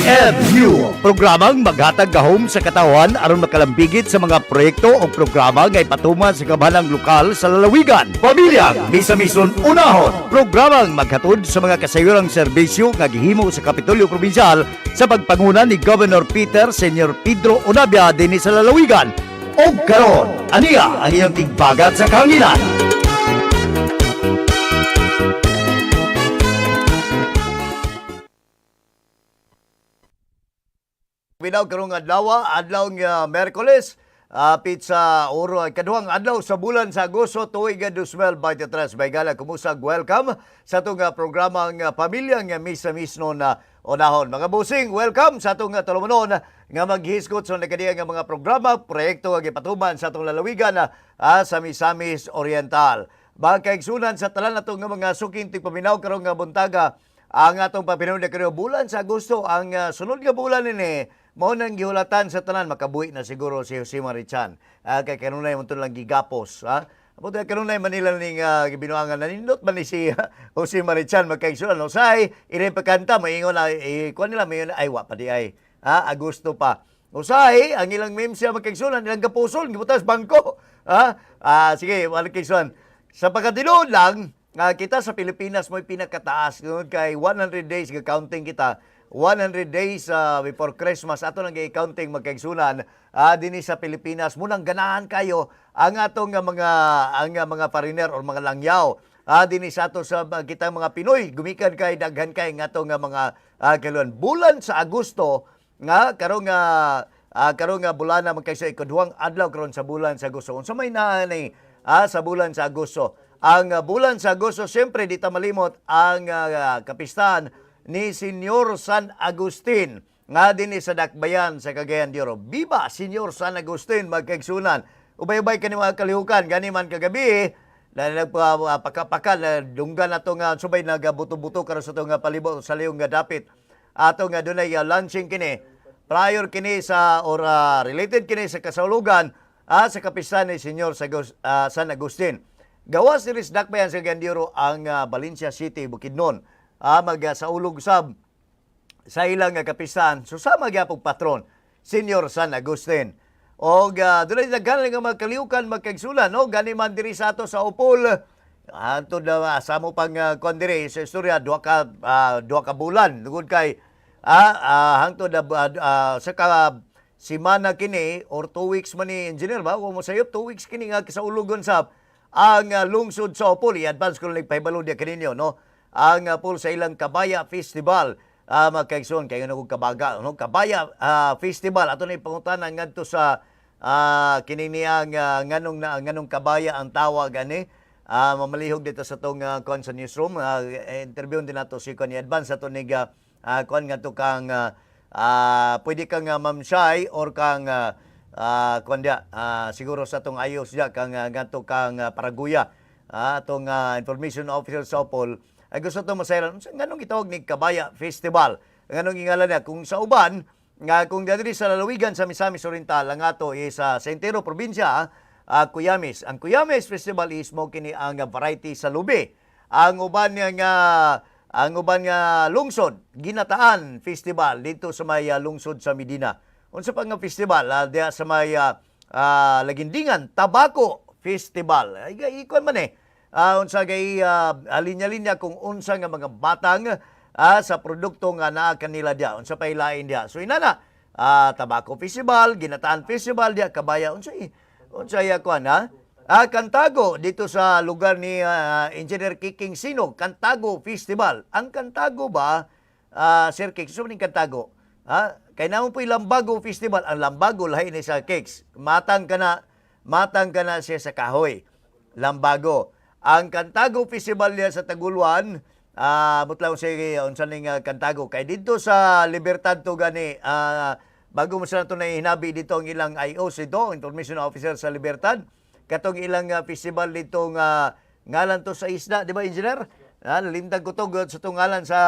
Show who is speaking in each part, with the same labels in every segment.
Speaker 1: PMU. Programang maghatag gahom sa katawan aron makalambigit sa mga proyekto o programa nga ipatuman sa kabanang lokal sa lalawigan. Pamilyang Misamison Unahon. Programang maghatod sa mga kasayurang serbisyo nga gihimo sa Kapitolyo Probinsyal sa pagpanguna ni Governor Peter Senior Pedro Onabia dinhi sa lalawigan. Og karon, aniya ang iyang tigbagat sa kahanginan. Binaw karong adlaw, adlaw nga Merkoles, pizza oro ay kaduhang adlaw sa bulan sa Agosto tuig 2023. Baygala kumusag welcome sa atong programa nga pamilya nga misa misno na unahon. Mga busing, welcome sa atong tulumanon nga maghisgot sa nagkadiya nga mga programa, proyekto nga gipatuman sa atong lalawigan sa Misamis Oriental. Mga kaigsunan sa talan natong nga mga suking tigpaminaw karong nga buntaga, ang atong papinon na kayo bulan sa Agosto, ang sunod nga bulan ini, mao nang gihulatan sa tanan, makabuhi na siguro si Jose Marichan. Kay kanunay mo lang gigapos. Ha? Buti kanunay Manila ning gibinuangan nanindot man ni si Jose Marichan magkaigsunan. No, say, iri pagkanta, maingon na, eh, kuwan nila, maingon na, ay, wa pa di ay. Ha? Agosto pa. Usay, ang ilang meme siya magkaigsunan, ilang kapusol, gibutas bangko. Ha? Sige, wala kaigsunan. Sa pagkatinuod lang, kita sa Pilipinas mo'y pinakataas. Ngayon kay 100 days, counting kita, 100 days before Christmas, ato nang counting magkaigsunan dinhi sa Pilipinas. Munang ganahan kayo ang atong nga mga ang mga foreigner or mga langyaw. Dinhi sa ato sa kitang mga Pinoy, gumikan kay daghan kay nga atong nga mga kaluan. Bulan sa Agosto nga karong nga karong nga bulana magkaysa ikaduhang adlaw karon sa bulan sa Agosto. Unsa may naa ni sa bulan sa Agosto? Ang bulan sa Agosto, siyempre di ta malimot ang kapistahan ni Senyor San Agustin nga dinhi sa Dakbayan sa Cagayan de Oro. Viva Senyor San Agustin, magkaigsunan. Ubay-ubay kani mga kalihukan gani man kagabi na nagpakapakal na dunggan ato nga subay nagabuto-buto karon sa atong nga palibot sa liyong nga dapit ato nga dunay launching kini prior kini sa or related kini sa kasaulugan sa kapistahan ni Senyor San Agustin. Gawas diri sa Dakbayan sa Cagayan de Oro ang Valencia City, Bukidnon mag saulog sab sa ilang kapistahan. So sama gyapon patron, Senyor San Agustin. Og dunay daghan nga mga kalihukan magkaigsulan, no? Gani man diri sa ato sa Opol. Antod na sa mo pang kuan diri sa istorya duha ka bulan tungod kay hangtod na sa ka simana kini or 2 weeks man ni engineer ba kung mo sayop 2 weeks kini nga kasaulugon sab ang lungsod sa Opol. I-advance ko lang pahibalo diya kaninyo, no, ang pool sa ilang Kabaya Festival. Magkaigsoon kayo na kong kabaga, no, Kabaya Festival ato na ipangutana ngadto sa kini niyang nganong na nganong kabaya ang tawag ani. Mamalihog dito sa tong kuan sa newsroom, interview din nato si kuan i-advance ato ni kuan ngadto kang pwede kang Ma'am Shai or kang kuan dia siguro sa tong ayos dia kang ngadto kang Paraguya, atong information officer sa Opol ay gusto to masayran unsa nganong gitawag ni Kabaya Festival, nganong ingalan niya kung sa uban nga kung diri sa lalawigan sa Misamis Oriental ang ato is sa entero probinsya, Kuyamis. Ang Kuyamis Festival is mo kini ang variety sa lubi. Ang uban nga ang uban nga lungsod, Ginataan Festival dito sa may lungsod sa Medina. Unsa pa nga festival diha sa may Lagindingan, Tabako Festival. Ay ikuan man eh. Unsa kay linya-linya kung unsa nga mga batang sa produkto nga naa kanila diha, unsa pa ilain diha. So inana, Tabako Festival, Ginataan Festival diha, Kabaya, unsa unsa ya kuan ha? Kantago dito sa lugar ni Engineer Kiking Sinog, Kantago Festival. Ang Kantago ba, Sir Kicks, so ning Kantago? Ha? Kay namo po Lambago Festival. Ang Lambago lahi ni sa Kicks. Matang ka na siya sa kahoy. Lambago. Ang Kantago Festival niya sa Taguluan, mutlaw sa unsa ning Kantago. Kay dito sa Libertad to gani, bago mo sa nato na hinabi dito ang ilang IOC dito, Information Officer sa Libertad, katong ilang festival dito nga ngalan to sa isda, di ba engineer? Nalimtag ko to sa tong ngalan sa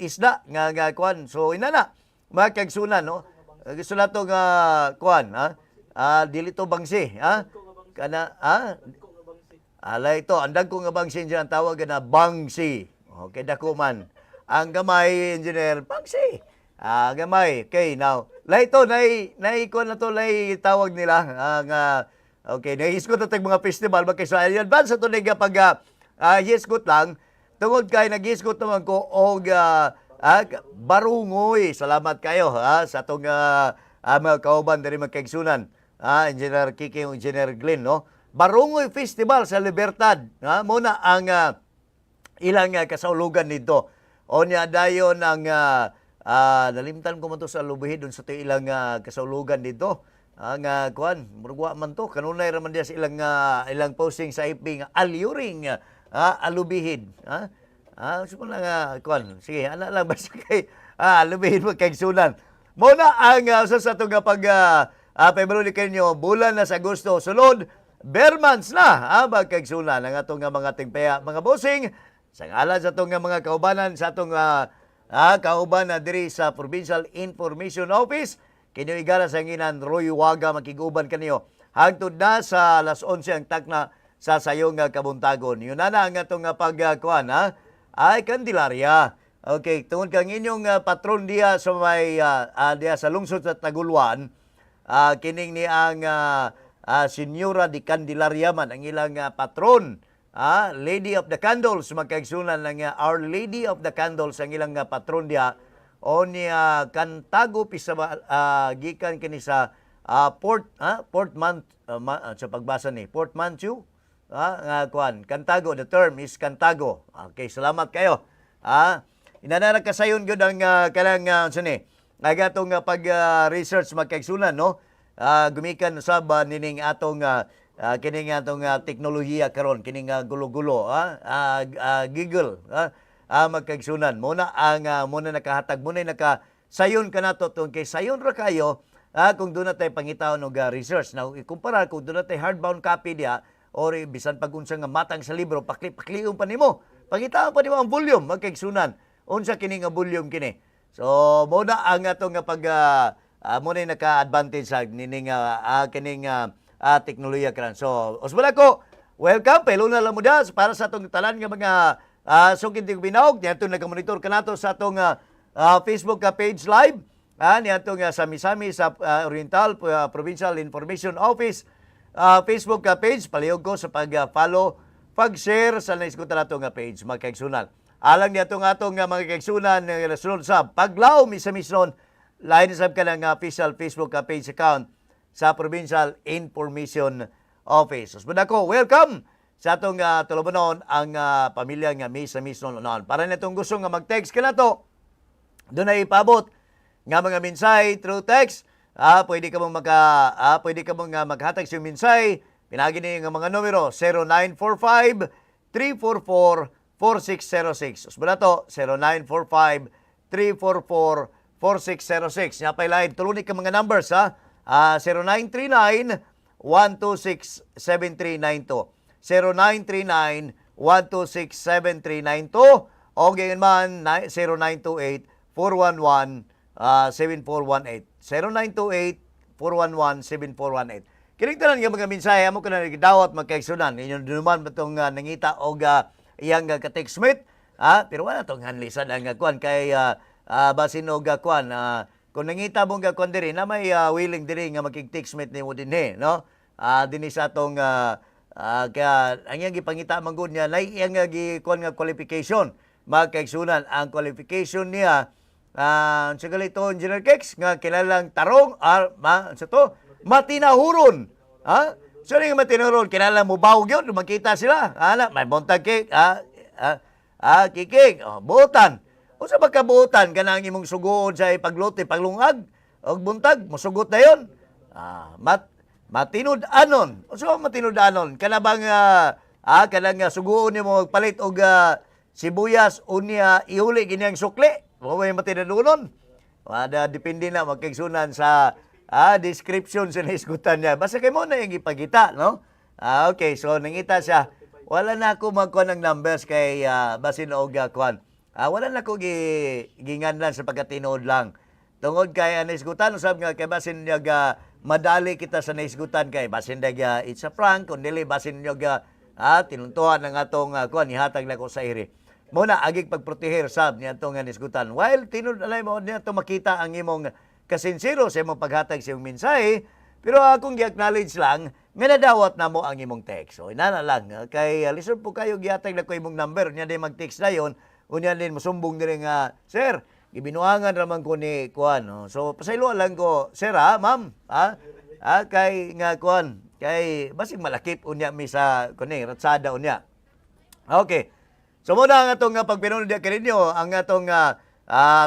Speaker 1: isda nga nga kuan. So inana, mga kagsunan, no? Gusto na to nga kuan, ha? Dili to bangsi, ha? Kana, ha? Alay ito, ang dagko nga bangsi dyan ang tawag na bangsi. Okay, dako man. Ang gamay, Engineer Pangsi. Ah, gamay. Okay, now, lay to, nay, nay, kuwan na to, lay tawag nila. Ang, okay, naisgot na tayong mga festival, magkaysa, advance sa to nga pag, hisgot lang, tungod kay naghisgot naman ko og barungoy. Salamat kayo ha, sa atong mga kauban diri magkaigsunan. Engineer Kiki ug Engineer Glenn, no? Barungoy Festival sa Libertad. Ha, muna ang ilang kasaulugan nito. O niya dayon ang nalimtan ko man to sa Lubihid dun sa to ilang kasaulugan dito. Ang kuan, murag wa man to kanunay ra man diya sa ilang posting sa FB nga alluring alubihid. Ha? So lang kuan. Sige, ana lang basta kay alubihid magkaigsunan. Mao na ang sa atong pag February kanyo bulan na sa Agosto sulod ber months na magkaigsunan ang atong mga tingpaya, mga bossing, sa ngalan sa atong mga kaubanan sa atong kauban na diri sa Provincial Information Office, kini igala sa nginan Roy Waga, makiguban kaniyo hangtod na sa alas 11 ang takna sa sayong kabuntagon. Yun na na ang atong pagkuan ha ay Candelaria. Okay, tungod kang inyong patron diha sa may diha sa lungsod sa Taguluan, kining ni ang Senyora di Candelaria man ang ilang patron. Lady of the Candles, magkaigsunan ng Our Lady of the Candles ang ilang patron diha o ni Cantago Pisaba, gikan kini sa Port Port Man, sa pagbasa ni Port Manchu nga kuan Cantago, the term is Cantago. Okay, salamat kayo. Inanara kasayon gyud ang kanang unsa ni nga atong pag research, magkaigsunan, no? Gumikan sab nining atong kining atong teknolohiya karon, kining gulo-gulo, Google, magkaigsunan muna ang muna nakahatag muna naka sayon kanato tungod kay sayon ra kayo kung doon na tayo pangitaon og research na ikumpara kung doon na tayo hardbound copy diha or bisan pag unsa nga matang sa libro, pakli paklion pa nimo, pangitaon pa nimo ang volume, magkaigsunan, unsa kini nga volume kini. So mo na ang atong nga pag mo na naka-advantage sa nining kining teknolohiya karon. So usbala ko, welcome pahiluna lang mo diha para sa atong tanan nga mga sugid tig binaog niadto nag-monitor kanato sa atong Facebook page live niadtong sami-sami sa Oriental Provincial Information Office Facebook page. Palihog ko sa pag-follow, pag-share sa naisgutan nato nga page, magkaigsunan. Alang niya atong mga kaigsunan nga nasunod sa Paglaom Misamisnon, lain sab ka ng official Facebook page account sa Provincial Information Office. Usbon ako, welcome sa atong tulubanon ang pamilya nga Misamisnon unon. Para natong gusto nga mag-text ka nato, doon ay ipabot nga mga mensahe through text. Pwede ka mong maghatag sa iyong mensahe. Pinagi ni nga mga numero 0945 344 4606. Usbon to 0945 344 4606. Nya pay lain tulo ni ka mga numbers ha. 0939 126 7392. 0939 126 7392 o gayon man 0928 411 7418. 0928 411 7418. Kining tanan nga mga mensahe amo kana nagdawat, magkaigsunan. Inyong duman ba tong nangita og iyang ka-textmate, pero wala tong hanlisan ang kuan kay basin og kuan kung nangita mong kuan diri na may willing diri nga makig-textmate nimo dinhi, no? Dinhi sa atong kaya ang iyang gipangita man gud niya nay iyang gi kuan nga qualification, magkaigsunan. Ang qualification niya sa galito, Engineer Kex, nga kilalang tarong ar ma sa to matinahuron ha. So nga matinahuron kinahanglan mo bawog yun makita sila ana may buntag kik kiking oh, buotan unsa ba kabuotan kanang imong sugoon sa ipagluto, paglungag og buntag mosugot na yon. Matinud-anon, unsa ba matinud-anon? Kana bang kanang sugoon nimo magpalit og sibuyas unya ihuli gini ang sukli mo may matinud-anon? Wada, depende na, magkaigsunan, sa description sa naisgutan niya. Basta kay mo na yung ipagita, no? Okay, so nangita siya. Wala na ako magkuhan ng numbers kay basin og kuan. Wala na ko ginganlan sa pagkatinuod lang. Tungod kay ang naisgutan usab nga kay basin niya madali kita sa naisgutan kay basin dag it's a prank, kun dili basin niya tinuntuhan ang atong kuan ihatag na ko sa iri. Mo na agig pagproteher sab niya nga nisgutan. While tinud alay mo niya to makita ang imong kasinsero sa imong paghatag sa imong mensahe, pero akong gi-acknowledge lang nga nadawat na mo ang imong text. So inana lang kay lisod po kayo gihatag na ko imong number unya di mag-text dayon, unya din mosumbong diri nga, "Sir, gibinuangan raman ko ni kuan." No? So pasaylo lang ko, sir ha, ma'am, ha? Ha, kay nga kuan, kay basig malakip unya mi sa kuni ratsada unya. Okay. So muna ang atong pagpinunod diya kaninyo, ang atong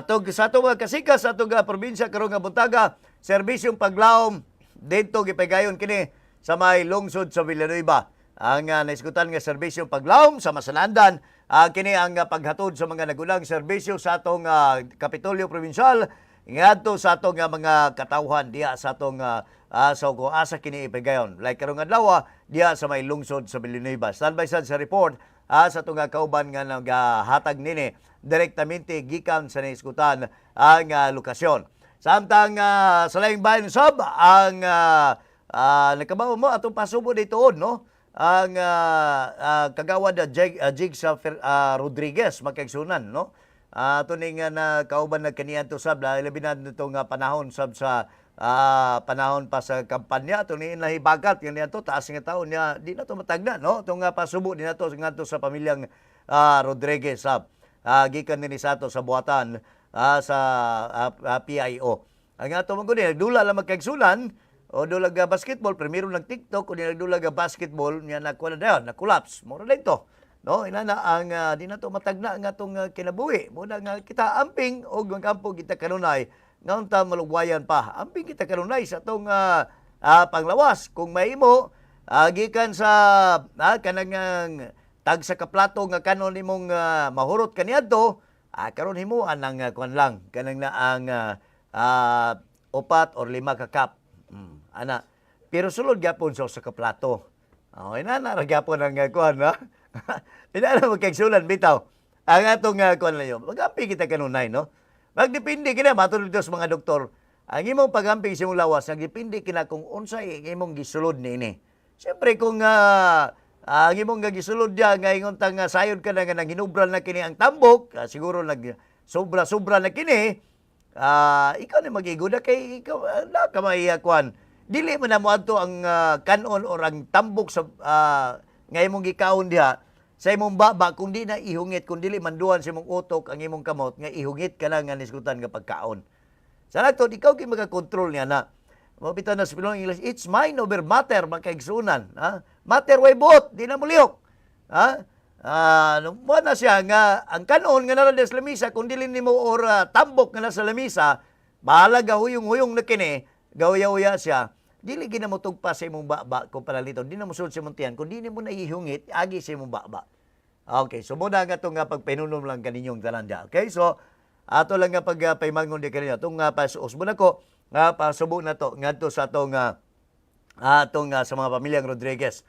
Speaker 1: tug sa atong mga kasikas sa atong probinsya karong nga buntaga, serbisyong paglaom didto gipagayon kini sa may lungsod sa Villanueva. Ang naisgutan nga serbisyong paglaom sa Masalandan, kini ang paghatod sa mga nagulang serbisyo sa atong Kapitolyo Provincial ngadto sa atong mga katawhan diha sa atong sa kung asa kini ipigayon. Like karong adlaw diha sa may lungsod sa Villanueva. Standby sad sa report sa atong kauban nga nagahatag nini direktamente gikan sa naisgutan ang lokasyon. Samtang sa laing bahin sab ang nakabawo mo atong pasubo dito, no, ang kagawad Jig sa Rodriguez, magkaigsunan, no. Tuning nga na kauban na kaniadto sab, labi na nitong panahon sab sa panahon pa sa kampanya ato ni nahibagat nga niadto taas nga taon niya di na to matagna, no, itong pasubo ni nato ngadto sa pamilyang Rodriguez sab gikan dinhi sa ato sa buhatan sa PIO. Ang ato man gud nagdula lang magkaigsunan o dula ga basketball, primero nag TikTok o nagdula ga basketball niya nakuha na dayon, na collapse. Mura na ito. No, inana ang di na to matagna ang atong kinabuhi. Muna nga kita amping og magampo kita kanunay nga unta malugwayan pa. Amping kita kanunay sa atong panglawas kung mahimo gikan sa kanang tag sa kaplato nga kanon nimong mahurot kaniadto, karon himuan ang kuan lang kanang na ang upat or lima ka cup. Ana. Pero sulod gyapon sa usa ka plato. Oh, inana ra gyapon ang kuan na. Inana magkaigsunan bitaw. Ang atong kuan lang yun. Magampi kita kanunay, no? Magdepende kina matulog dito sa mga doktor. Ang imong pagamping sa imong lawas, nagdepende kina kung unsay imong gisulod niini. Siyempre kung ang imong nga gisulod diya nga ingon tang sayod ka na nga nanghinubral na kini ang tambok, siguro nag sobra-sobra na kini, ikaw na mag-igo na kay ikaw na ka may kuan. Dili man na moadto ang kanon or ang tambok sa nga imong gikaon diha sa imong baba kung di na ihungit, kung dili manduan sa imong utok ang imong kamot nga ihungit ka lang nga nisgutan nga pagkaon. Sa nagtod, ikaw kay makakontrol niya na. Mabitaw na sa Pilong English, it's mind over matter, magkaigsunan. Ha? Matter way buot, di na mulihok. Ha? Mo na siya nga ang kanon nga nara sa lamisa kung dili nimo or tambok nga nasa lamisa, bahala gahuyong-huyong na kini, gahuya-huya siya, dili gina mo tugpa sa imong baba kung panalito, di na mo sulod sa imong tiyan, kung di nimo naihungit, agi sa imong baba. Okay, so muna nga itong pagpinunom lang kaninyong tanan diya. Okay, so ato lang nga pagpaimangon di kaninyo. Itong pasusbon ako, nga pasubo na to, ngadto sa atong atong sa mga pamilyang Rodriguez.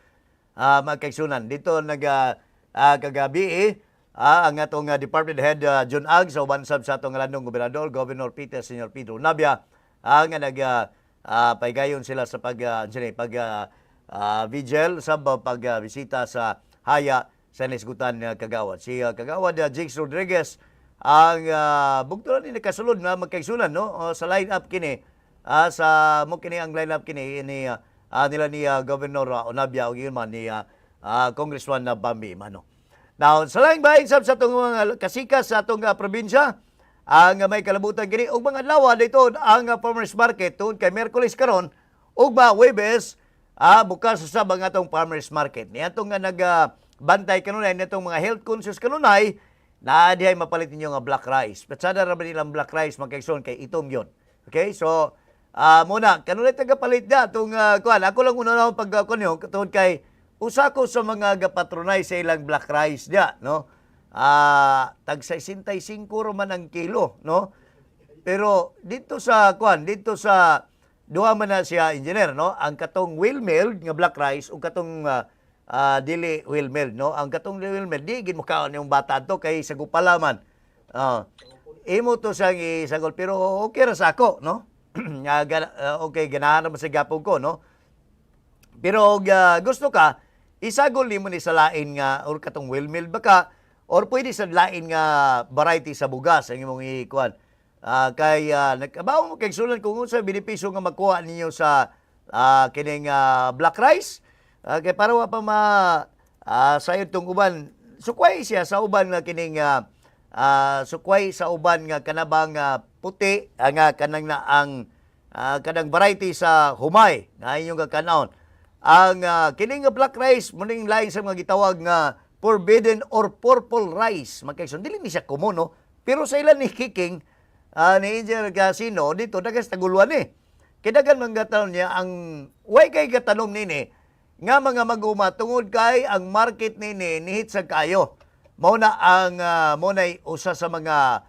Speaker 1: Mga kaigsunan, dito nag kagabi eh, ang atong department head John Ag sa uban sab sa atong landong gobernador, Governor Peter Senior Pedro Navia, nga nag paygayon sila sa pag pag vigil sa pag bisita sa haya sa nisgutan kagawad. Si kagawad Jigs Rodriguez ang bugto ni nakasulod na magkaigsunan, no, sa line up kini sa mo kini ang line up kini ni nila ni Governor Onabia ug man ni Congressman na Bambi Mano. Now, sa laing bahin sab sa atong mga kasikas sa atong probinsya, ang may kalabutan kini og mga adlaw dito ang farmers market tungod kay Miyerkules karon ug ba Huwebes bukas sa ang atong farmers market. Niadtong nga nagbantay kanunay nitong mga health conscious kanunay na dihay mapalit ninyo nga black rice. Patsada ra ba nilang black rice, magkaigsoon, kay itom yon. Okay? So muna kanunay tagapalit na atong kuan. Ako lang una na pag kuan yun, tungod kay usa ko sa mga gapatronize sa ilang black rice diya, no? Tag 65 man ang kilo, no? Pero dito sa kuan, dito sa duha man na siya, engineer, no? Ang katong well milled nga black rice ug katong dili well milled, no? Ang katong well milled di gid mo kaon yung bata to kay sa gupala man. Imo to siyang isagol pero okay ra sa ako, no? Nga okay ganahan naman sa gapon ko, no? Pero og gusto ka, isagol nimo ni sa lain nga or katong well milled ba ka Or pwede sa lain nga variety sa bugas ang imong ikuan. Kay nagkabaw mo kay sulan kung unsa benepisyo nga makuha ninyo sa kining black rice. Kay para wa pa ma sayod tong uban. Sukway siya sa uban nga kining sukway sa uban nga kanabang puti nga kanang na ang kanang variety sa humay nga inyong gakanon. Ang kining nga black rice muning lain sa mga gitawag nga forbidden or purple rice. Magkaigsoon, dili ni siya common, no? Pero sa ilan ni Kiking, ni Engineer Casino, dito, dagas taguluan eh. Kaya daghan man gatanom niya, ang way kay gatanom nini, nga mga mag-uma tungod kay ang market nini nihit sa kayo. Mao na'y usa sa mga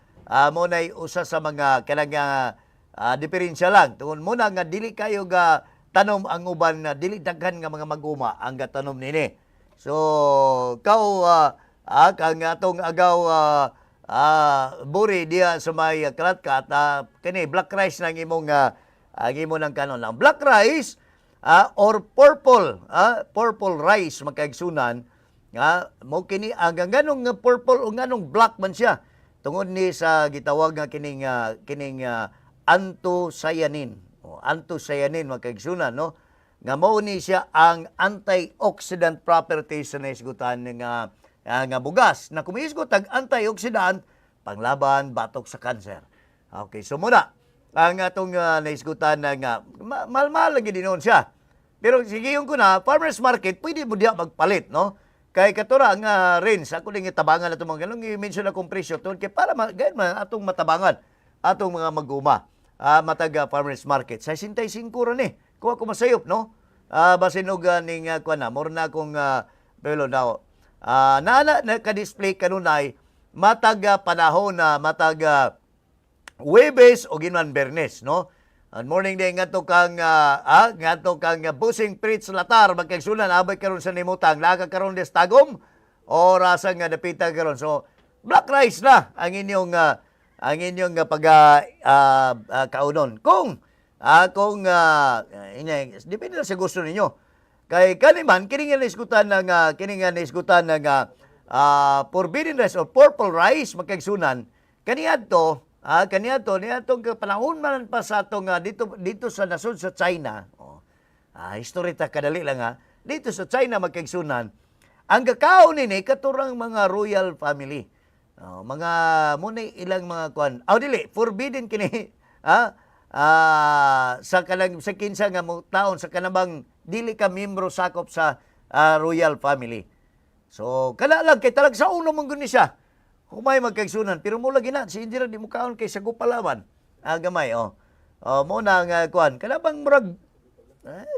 Speaker 1: kanang diferensya lang. Tungod mo na nga dili kayo ga tanom ang uban na dili daghan nga mga mag-uma ang gatanom nini. So, kau kang atong agaw buri diya sa may kalatkat, kini black rice nang imong ang imo nang kanon. Ang black rice or purple rice, magkaigsunan, nga mo kini ang nganong nga purple o nganong black man siya tungod ni sa gitawag nga kining anthocyanin. O, anthocyanin, magkaigsunan, no, nga mao ni siya ang antioxidant properties sa naisgutan nga bugas na kumisgot ang antioxidant panglaban batok sa cancer. Okay, so muna ang atong naisgutan na nga mahal-mahal lagi din noon siya. Pero sige yung ko na farmers market pwede mo diya magpalit, no? Kay katura nga range ako ning tabangan ato mga ganung i-mention akong presyo tungod kay para gayon man atong matabangan atong mga mag-uma. Matag farmers market sa 65 ra ni. Kuha ko masayop, no? Basin og ning kuan na more na akong pero daw. Naa na ka-display kanunay matag panahon na matag Huwebes o ginman Bernes, no? Good morning din ngadto kang Busing Pritz Latar, magkaigsunan abay karon sa nimutang laga karon des Tagum orasa nga dapita karon. So black rice na ang inyong pag kaunon. Kung depende na sa gusto ninyo. Kay kani man kini nga naisgutan ng forbidden rice or purple rice, magkaigsunan, kaniadto niadto panahon man pa sa atong dito dito sa nasod sa China. Oh. History ta kadali lang ha. Dito sa China, magkaigsunan, ang kakaon nini katurang mga royal family. Oh, mga muna ilang mga kuan. Aw dili, forbidden kini sa kanang sa kinsa nga mo taon sa kanabang dili ka membro sakop sa royal family. So, kana lang kay talag sa uno man guni siya. Humay, magkaigsunan, pero mo lagi na si Indira di mo kaon kay sago palaman. Gamay oh. Oh, mo na nga kuan. Kana bang murag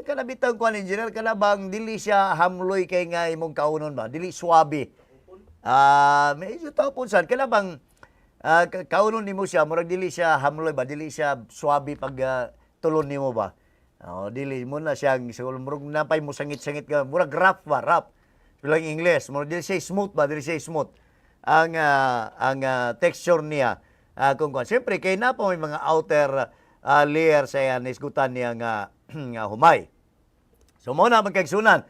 Speaker 1: kana bitang kuan, engineer, kana bang dili siya hamloy kay nga imong kaunon ba? Dili swabe. Medyo tao po saan. Kana bang kaunon nimo siya, murag dili siya hamloy ba? Dili siya swabe pag tulon nimo ba? Oh, dili mo na siyang siguro murag napay mo sangit-sangit ka, murag rough ba, rough. Bilang Ingles, murag dili siya smooth ba, dili siya smooth. Ang texture niya kung kuan. Siyempre kay na pa may mga outer layer sa iya nisgutan niya nga humay. So mo na magkaigsunan.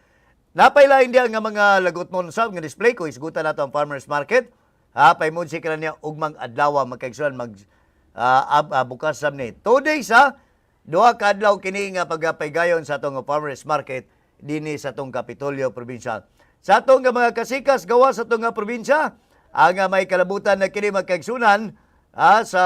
Speaker 1: Napay lain diya nga mga lagot mo sab nga display ko isgutan nato ang farmers market. Ha, paimod si kira niya ugmang adlaw, magkaigsunan, mag bukas sab ni. 2 days ha. 2 ka adlaw kini nga pagapaygayon sa atong farmers market dinhi sa atong Kapitolyo Provincial. Sa atong nga mga kasikas gawa sa atong nga probinsya, ang may kalabutan na kini, magkaigsunan, sa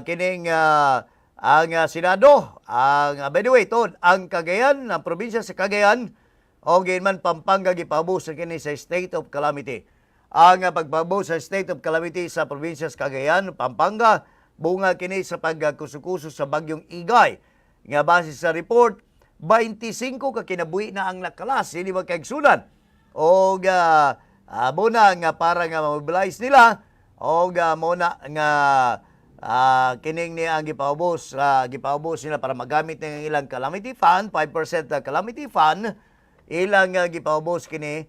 Speaker 1: kining ang Senado, ang by the way, to, ang Cagayan, ang probinsya sa Cagayan, o man Pampanga gipabos sa kini sa state of calamity. Ang pagpabos sa state of calamity sa probinsya sa Cagayan, Pampanga, bunga kini sa pagkusukuso sa bagyong Igay. Nga base sa report, 25 ka kinabuhi na ang nakalas, hindi magkaigsunan. O muna nga para nga mobilize nila o muna nga kining ni ang gipaubos nila para magamit ng ilang calamity fund, 5% na calamity fund ilang gipaubos kini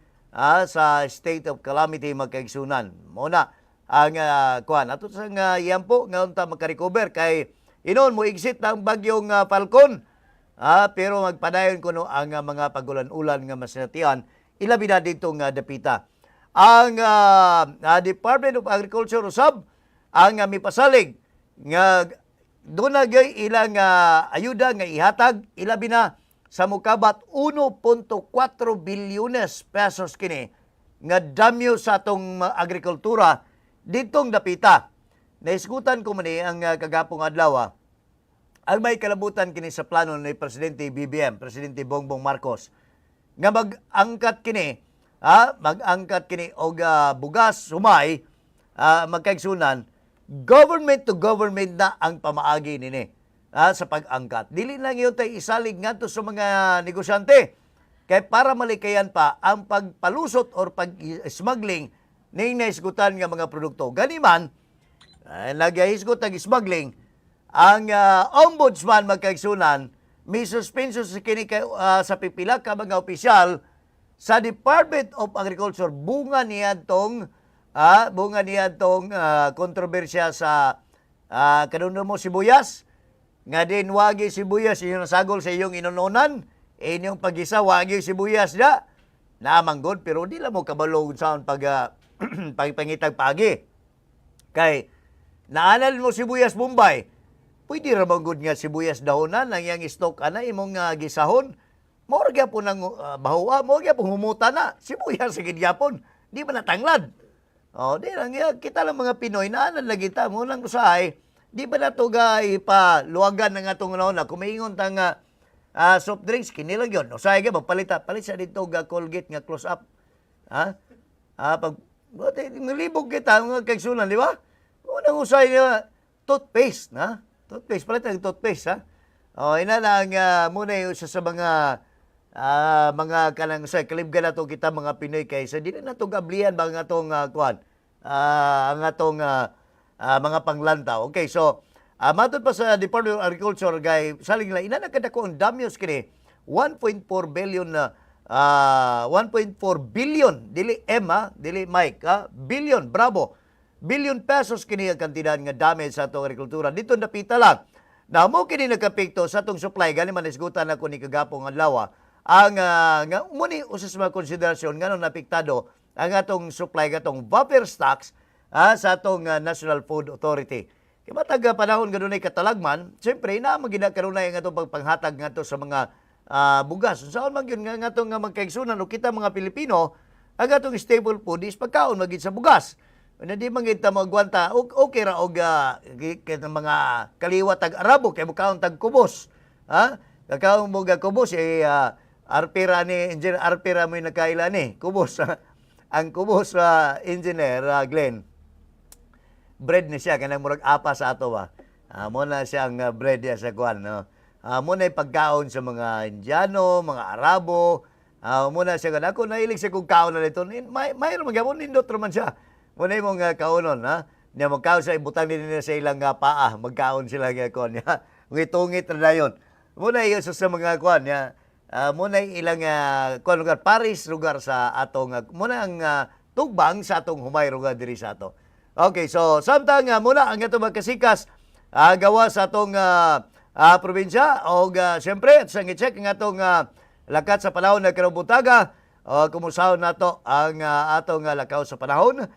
Speaker 1: sa state of calamity, magkaigsunan. Muna ang kuan ato sa nga iyampo nga unta makarecover kay inon mo exit ang bagyong Falcon. Pero magpadayon kuno ang mga pagulan-ulan nga masinatian ilabi na dito nga dapita. Ang Department of Agriculture usab ang mipasalig nga doon na gyud ilang ayuda nga ihatag, ilabi na sa mukabat 1.4 bilyones pesos kini nga damyo sa atong agrikultura ditong dapita. Naisgutan ko man ni ang kagapong adlaw ang may kalabutan kini sa plano ni Presidente BBM, Presidente Bongbong Marcos, nga mag-angkat kini, mag-angkat kini og bugas sumay, magkaigsunan, government to government na ang pamaagi nini sa pag-angkat. Dili lang yun tayo isalig ngadto sa mga negosyante. Kay para malikayan pa ang pagpalusot or pag-smuggling ning naisgutan nga mga produkto. Ganiman, ay, nagahisgot ang smuggling, ang ombudsman, magkaigsunan, may suspension sa kini kay, sa pipila ka mga opisyal sa Department of Agriculture bunga niya tong kontrobersya sa kanuno mo sibuyas nga din wagi sibuyas inyong nasagol sa iyong inununan, inyong pagisa, wagi sibuyas da namanggod, pero di lang mo kabalo sa pag pagpangitag pagi kay naanal mo sibuyas Bombay, pwede ra man gud nga sibuyas dahonan ang iyang stock ana imong gisahon. Mao ra gyapon ang bahoa, mao gyapon humuta na. Sibuyas sa gid gyapon, di ba natanglad? Oh, di lang ya, kita lang mga Pinoy naanal lagi ta mo lang usahay. Di ba na to ga ipaluwagan ng atong nauna kung maingon ta nga soft drinks kini lang yon. Usahay ga magpalit palit sa dito ga Colgate nga Close Up. Ha? Pag buti, nalibog kita mga kaigsunan, di ba? Unang usay niya, toothpaste, na? Toothpaste, palit ang toothpaste, ha? O, ina lang, muna yung isa sa mga mga kanang sa kalibgan na to kita mga Pinoy kay sa di na nato gablihan ba ang atong kuan, ang atong mga panglantaw. Okay, so matod pa sa Department of Agriculture kay saling lang ina nakadako ang damyos kini 1.4 billion na 1.4 billion, dili M ha, dili Mike ha, billion, bravo. Billion pesos kini ang kantidad nga damage sa atong agrikultura. Dito napita lang. Na mo kini nagkapikto sa atong supply, gani man isgutan ako ni kagapong adlaw ang nga muni usa sa mga konsiderasyon nganong napiktado ang atong supply katong buffer stocks sa atong National Food Authority. Kay matag panahon kanunay katalagman, siyempre naa man gid kanunay ang atong pagpanghatag ngadto sa mga bugas. Unsaon man gyud nga atong nga magkaigsunan o kita mga Pilipino, ang atong staple food is pagkaon magid sa bugas. Na di man gid ta magwanta, okay ra og mga kaliwat tag Arabo kay mukaon tag kubos. Ha? Kakaon mo ga kubos eh arpira ni engineer, arpira mo yung nakaila ni kubos. Ang kubos sa engineer Glenn, bread ni siya kanang murag apa sa ato ba. Mo na siya ang bread niya sa kuan, no. Mo na pagkaon sa mga Indiano, mga Arabo. Mo na siya kan ako nahilig sa kong kaon na nito. May mayroon man gyapon, nindot man siya. Mo na imong kaonon, ha. Nya magkaon sa ibutang din nila sa ilang paa, magkaon sila nga kuan niya. Ngitungit ra dayon. Mo na iyo sa mga kuan niya. Mo na ilang kuan lugar, Paris lugar sa atong mo na ang tugbang sa atong humay lugar diri sa ato. Okay, so samtang muna ang atong magkasikas gawa sa atong probinsya og siyempre sa i-check ang atong lakat sa panahon na karong buntaga, kumusaon nato ang atong lakaw sa panahon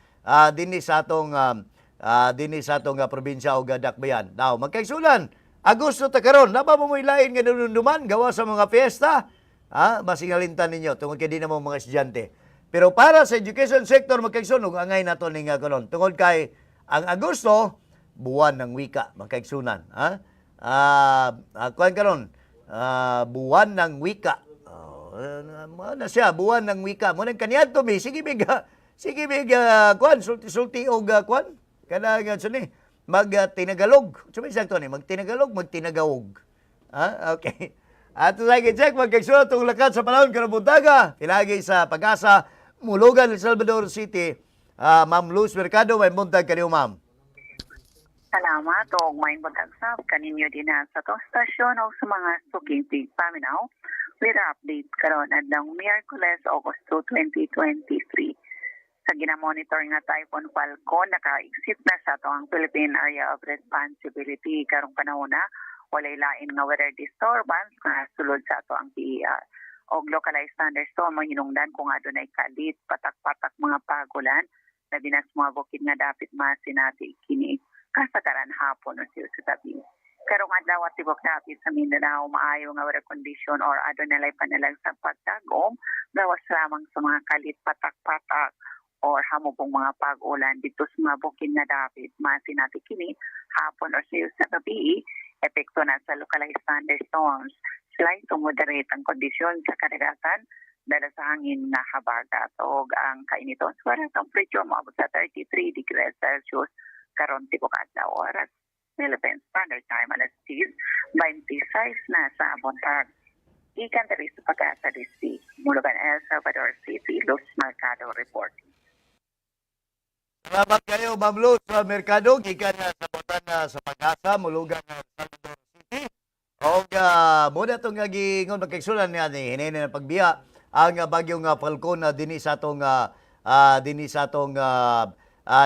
Speaker 1: dinhi sa atong probinsya og dakbayan. Now, magkaigsunan, Agosto ta karon, naba mo mo'y lain nga dununduman gawa sa mga fiesta? Ha? Masingalintan ninyo tungod kay di na mo mga estudyante. Pero para sa education sector, magkaigsoon, ug angay nato ning karon tungod kay ang Agosto buwan ng wika, magkaigsunan, ha? Kuan karon, buwan ng wika. Oh, na siya buwan ng wika. Mo nang kaniadto mi sige mig sige mig kuan sulti sulti og kuan kana nga suni mag tinagalog. Sumi sakto ni magtinagalog, magtinagawog. Ha? Okay. Ato sa check magkaigsuon tong lakat sa panahon karong buntaga. Pinagi sa Pag-asa, Mulugan, El Salvador City. Ma'am Luz Mercado, may buntag kaniyo, ma'am.
Speaker 2: Salamat og maayong buntag sab kaninyo dinha sa atong stasyon o sa mga suking tigpaminaw. Weather update karon adlaw Miyerkules, Agosto 2023. Sa ginamonitor nga Typhoon Falcon, naka-exit na sa atong Philippine Area of Responsibility karong panahon na walay lain nga weather disturbance nga sulod sa ato ang PAR. Og localized thunderstorm mahinungdan kung adunay kalit patak-patak mga pagulan, labi na sa mga bukid nga dapit masinati kini kasagaran hapon o siyo sa gabi. Karong adlaw at tibok dapit sa Mindanao, maayo nga weather condition or adunay lay panalag sa pagtagom, gawas lamang sa mga kalit patak-patak or hamubong mga pag-ulan dito sa mga bukid nga dapit masinati kini hapon o siyo sa gabi. Epekto na sa localized thunderstorms. Slight to moderate ang kondisyon sa kadagatan dala sa hangin nga habagat, og ang kainiton sa weather temperature moabot sa 33 degrees Celsius karon tibok adlaw, oras Philippine Standard Time, alas 6:26 na sa buntag. Gikan diri sa Pag-asa District, Mulugan, El Salvador City, Luz Mercado reporting.
Speaker 1: Salamat kayo, Ma'am Luz sa Mercado. Gikan na sa botan na sa Pag-asa, Mulugan, Salvador City. Og muna itong nga giingon, magkaigsuonan, nga ni hinini ng pagbiya ang bagyong Falcon na dinhi sa atong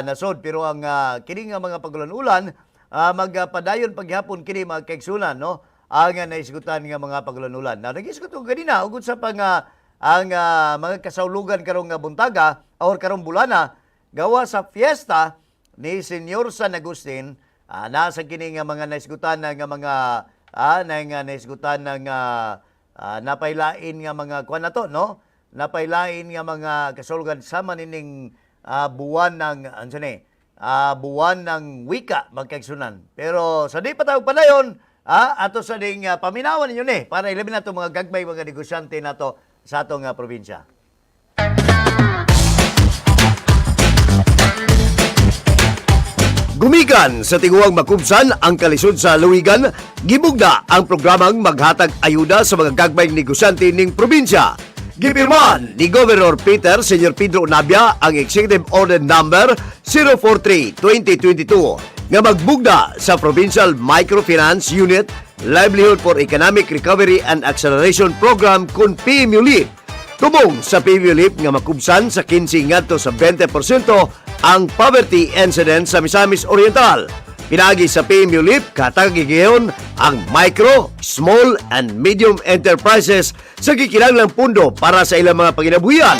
Speaker 1: nasod, pero ang kini nga mga pagulan-ulan magpadayon paghapon kini, mga kaigsuonan, no, ang naisgutan nga mga pagulan-ulan na nagisgot ko ganina ugod sa pang ang mga kasaulugan karong nga buntaga or karong bulana gawa sa fiesta ni Senyor San Agustin. Nasa kini nga mga naisgutan nga mga na nga naisgutan ng napailain nga mga kuan nato, no, napailain nga mga kasaulugan sama nining buwan ng ano ni buwan ng wika, magkaigsuonan. Pero sa di pa tayo padayon, ato sa ding paminawan ninyo ni para ilabi nato mga gagmay mga negosyante nato sa atong probinsya. Gumikan sa tinguang makubsan ang kalisod sa luwigan, gibugna ang programang maghatag ayuda sa mga gagmayng negosyante ning probinsya. Gipirmahan ni Governor Peter Sr. Pedro Navia ang Executive Order Number 043-2022 nga magbugna sa Provincial Microfinance Unit Livelihood for Economic Recovery and Acceleration Program kun PMULIP. Tumong sa PMULIP nga makubsan sa 15 ngadto sa 20% ang poverty incidence sa Misamis Oriental. Pinagi sa PMULIP, katagi gayon ang micro, small, and medium enterprises sa gikinahanglang pundo para sa ilang mga panginabuhian.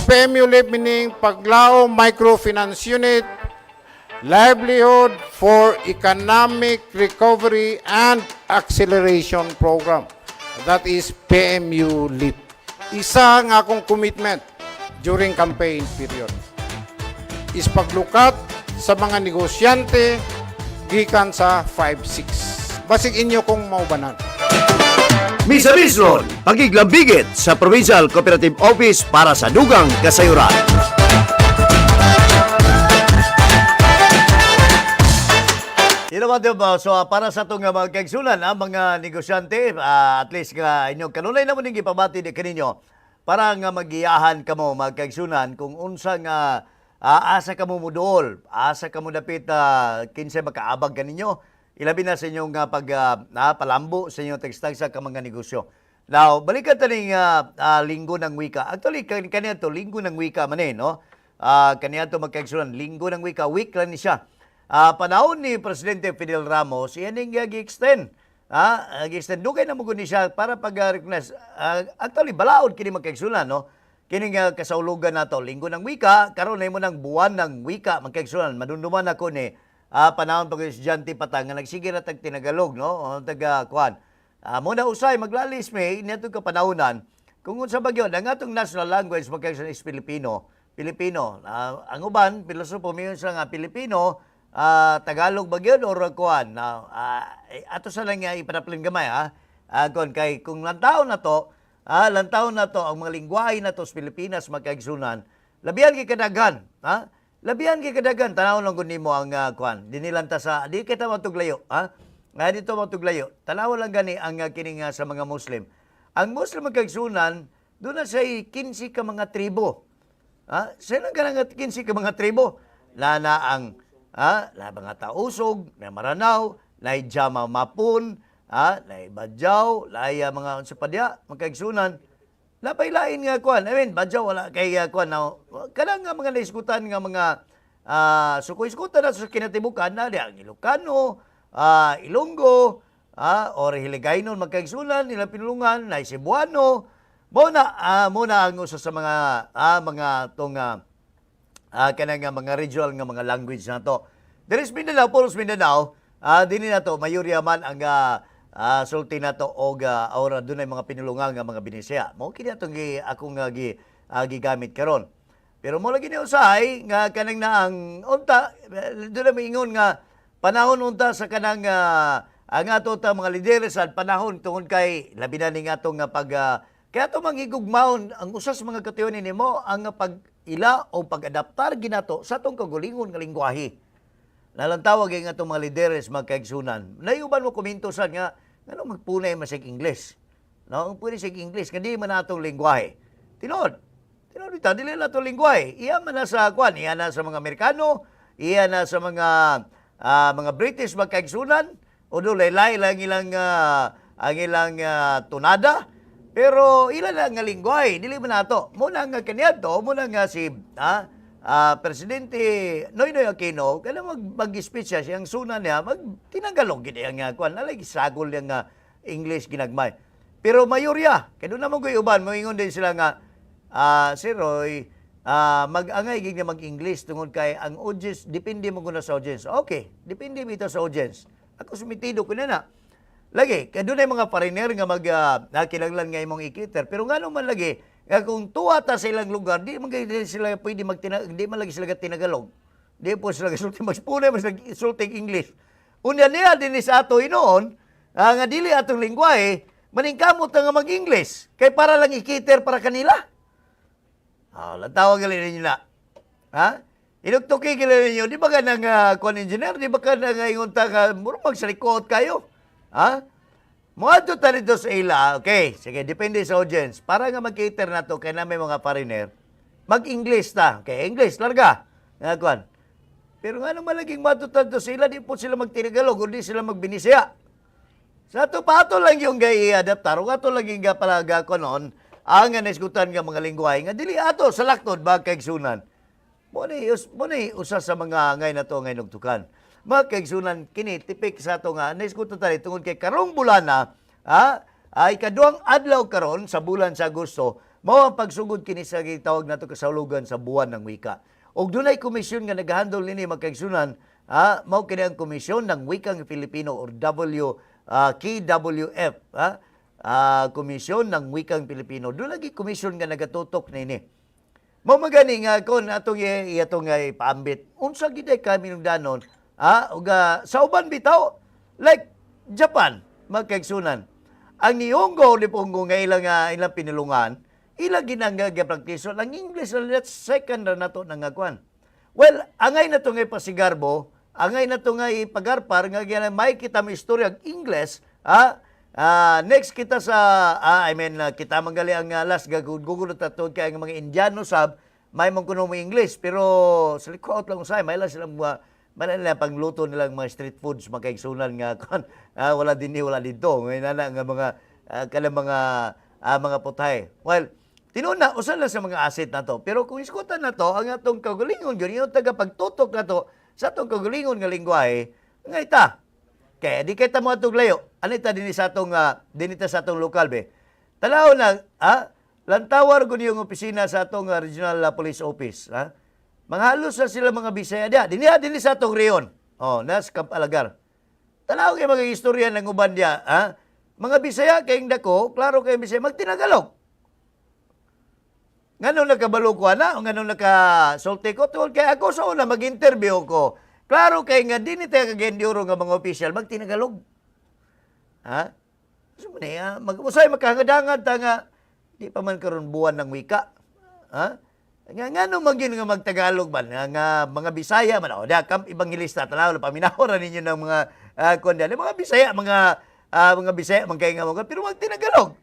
Speaker 3: PMULIP meaning Paglao Microfinance Unit, Livelihood for Economic Recovery and Acceleration Program. That is PMU LIP. Isa nga akong commitment during campaign period is paglukat sa mga negosyante gikan sa 5-6. Basig inyo kong maubanan.
Speaker 1: Misamisron, pagiglambigit sa Provincial Cooperative Office para sa dugang kasayuran. Yun naman, diba? So, para sa itong mga kaigsuonan, ang mga negosyante, at least nga inyong kanunay naman yung ipabati di kaninyo para nga magiyahan kamo, mga kaigsuonan, kung unsa nga asa kamo muduol, asa kamo dapit, kinsay makaabag kaninyo, ilabi na sa inyong pag palambo sa inyong tagsa ka mga negosyo. Now, balikan ta ning Linggo ng Wika. Actually, kaniya to Linggo ng Wika man eh, no? Kaniya to, magkaigsuonan, Linggo ng Wika, week lang ni siya. Panahon ni Presidente Fidel Ramos, yan ang gi-extend. Gi-extend. Dugay na mo ni siya para pag-recognize. Actually, balaod kini, magkaigsuonan, no? Kini nga kasaulugan nato, Linggo ng Wika, karon na mo ng Buwan ng Wika, magkaigsuonan. Madunduman ako ni panahon pag estudyante pa ta nga nagsige ra tag tinagalog, no? O, taga kuan. Muna usay maglalis may niadtong kapanahonan kung unsa ba gyud ang atong national language, magkaigsuonan, is Filipino. Pilipino. Ang uban pilosopo miingon sila nga Pilipino, Tagalog ba gyud or kuan na ato sa lang nga ipanaplin gamay ha. Kon kay kung lantaw na to ang mga lingwahe na to sa Pilipinas, magkaigsuonan, labihan kay kadaghan, ha? Labihan kay kadaghan, tanaw lang gud nimo ang kuan. Dinhi lang ta sa di kita matuglayo, ha? Nga dito matuglayo. Tanaw lang gani ang kini nga sa mga Muslim. Ang Muslim, magkaigsuonan, doon na siya 15 ka mga tribo. Ha? Sino ka nga 15 ka mga tribo? Lana ang ha, na mga Tausog, na Maranao, na Jama Mapun, ha, na Badjao, na mga unsa pa diya, magkaigsuonan. Napailain nga kuan. I mean, Badjao wala kay kuan na kanang nga mga naisgutan nga mga suko-isgutan na sa kinatibukan na diya ang Ilocano, Ilonggo, or Hiligaynon, magkaigsunan ilang pinulungan na Cebuano. Mo na ang usa sa mga tong kanang nga mga regional nga mga language nato. There is Mindanao, pulos Mindanao, dinhi nato mayorya man ang sulti nato og or dunay mga pinulungan nga mga Binisaya. Mao kini atong gi akong gigamit karon. Pero mo lagi ni usahay nga kanang naang unta doon na maingon nga panahon unta sa kanang ang ato ta mga lideres sa panahon tungod kay labi na ning atong nga pag kaya ato mangigugmaon ang usa sa mga katuyon nimo ang pag ila o pag-adaptar ginato sa atong kaugalingon nga lingwahe. Nalang tawag nga atong mga lideres, magkaigsunan. Nayuban mo komento sa nga ngano magpunay man sa English. No, ang punay sa English kandi man atong lingwahe. Tinuod. Tinuod bitaw, dili na atong lingwahe. Iya man na sa kwan, iya na sa mga Amerikano, iya na sa mga British, magkaigsunan. O laylay lang ilang ang ilang tunada. Pero ilan lang nga lingwahe, dili man nato. Muna nga kaniadto, muna nga si Presidente Noynoy Aquino, kana mag-speech siya, siyang suna niya, mag tinagalog gid ang kwan, nalay sagol yang English ginagmay. Pero mayorya, kay doon naman ko'y uban, moingon din sila nga, "Sir Roy, mag-angay gid nga mag-English tungod kay ang audience, depende mo guna sa audience." Okay, depende bitaw sa audience. Ako sumitido ko na na. Lagi, kay dunay mga foreigner nga mag nakinahanglan nga imong i-cater. Pero ngano man lagi, nga kung tuwa ta sa ilang lugar, di man gid sila pwede di man lagi sila tinagalog. Di po sila sulti, magspunay man sila sulting English. Unya niya dinhi sa ato hinuon, nga dili atong lingwahe, maningkamot na nga mag-English. Kay para lang i-cater para kanila. Tawag gali ninyo na. Ha? Inugtuki gali ninyo, di ba ka nang kuan engineer, di ba ka nang ingon ta nga murag magsalikot kayo? Ha? Moadto ta dito sa ila, okay, sige, depende sa audience. Para nga mag-cater na to kay na may mga foreigner, mag-English ta. Okay, English, larga. Nga kuan. Pero nga naman laging matutan to sila, di po sila magtinagalog o di sila magbinisaya. Sa ato pa ato lang yung gay i-adaptar, o ato lang yung palaga ko noon, ang nga naisgutan nga mga lingwahe, nga dili ato sa laktod ba, kaigsunan. Mo ni usa sa mga ngay na to ngay nugtukan. Mga kaigsunan, kini tipik sa ato nga naisgutan tali tungod kay karong bulana, ay kaduang adlaw karon sa bulan sa Agosto, mao ang pagsugod kini sa gitawag nato kasahulugan sa Buwan ng Wika. Og dunay komisyon nga nagahandle nini, mga kaigsunan, mao kini ang Komisyon ng Wikang Filipino or KWF, Komisyon ng Wikang Pilipino. Doon lagi komisyon nga nagatutok nini. Mao magani nga kon atong atong ipaambit. Unsa gid ay kami nung danon? Ug sa uban bitaw like Japan, magkaigsunan. Ang Nihongo Nippongo nga ilang pinulungan, ilang ginanga gapraktiso ang English na that's second ra nato nga kwan. Well, angay na to nga ipasigarbo, angay na to nga ipagarpar nga gyud may kita mo istorya ang Ingles, next kita sa I mean kita mangali ang last gagugugulot ta kay ang mga Indiano sab may man kuno mo English, pero sa likod lang usay may lang silang mga may lang nila pangluto nilang mga street foods, makaigsunan, nga kon wala dinhi, wala didto ngay nana nga mga kanang mga putahe. Well, tinuod na usa lang sa mga asset nato, pero kung iskutan na to ang atong kaugalingon gyud yung taga pagtutok nato sa atong kaugalingon nga lingwahe nga ita. Kaya di kay ta mo atong layo. Ano ita dinhi ta sa atong lokal be. Tanaw na, lantawar gud yung opisina sa atong Regional Police Office, ha? Mga halos na sila mga Bisaya diya. Dinhi sa atong reyon. Oh, nas Camp Alagar. Tanaw kay mga istorya ng uban diya, ha? Mga Bisaya kayong dako, klaro kayong Bisaya magtinagalog. Ngano nakabalo ko ana, o ngano nakasulti ko tungod kay ako sa una mag-interview ko. Klaro kay nga dinhi tayo Cagayan de Oro nga mga official magtinagalog. Ha? So man mag usay makahangad ta nga di pa man karon Buwan ng Wika. Ha? Nga ngano man gyud nga magtagalog man nga mga Bisaya man, o da Camp Evangelista, tanaw paminaw ra ninyo ng mga kuan diyan. Mga Bisaya, mga Bisaya man kay nga mga pero magtinagalog.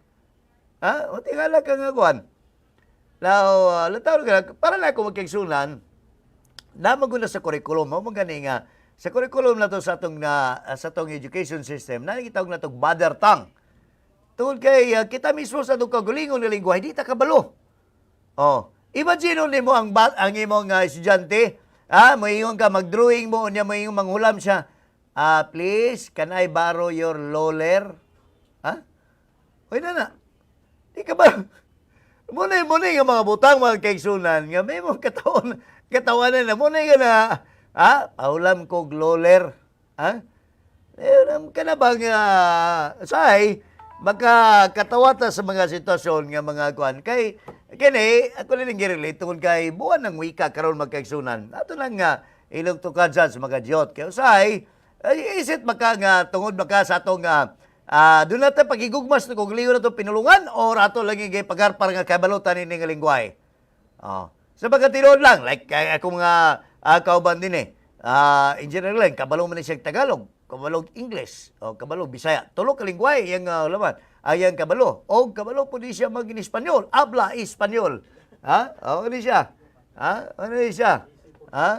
Speaker 1: Ha? O tingala ka nga kuan. Now, lataw ka, para na ako magkaigsunan, namaguna sa curriculum, mo gani nga sa curriculum na to sa atong education system, na gitawag na tong mother tongue. Tungod kay kita mismo sa atong kaugalingon nga lingwahe, di ta kabalo. Oh, imagine nimo ang imong estudyante, moingon ka mag-drawing mo unya moingon manghulam siya. Ah, please, can I borrow your loler? Ha? Hoy na na. Di ka ba? Muna muna nga mga butang, mga kaigsunan, nga may mga katawan, katawanan na. Muna nga na, ha? Paulam kog loler. Ha? Eh, ka na bang, say, makakatawata sa mga sitwasyon nga mga kuan. Kay, kini, ako na ning tungkol kay buwan ng wika karon, magkaigsunan. Ato lang nga, ilog tukad sa mga jot. Kay usay, ay, isit maka nga tungod maka sa atong doon natin pagigugmas na kung liyo na itong pinulungan or ato lang yung pagarpar nga kabalutan ini nga lingwahe. Oh. Sa pagkatiroon lang, like ako mga kauban din eh. Engineer lang, kabalo man ni siya Tagalog, kabalo English, o kabalo Bisaya. Tulo ka lingwahe yang laman. Ayang kabalo. O kabalo po di siya mag Espanyol. Habla Espanyol. Ha? O ano siya? Ha? Ano siya? Ha?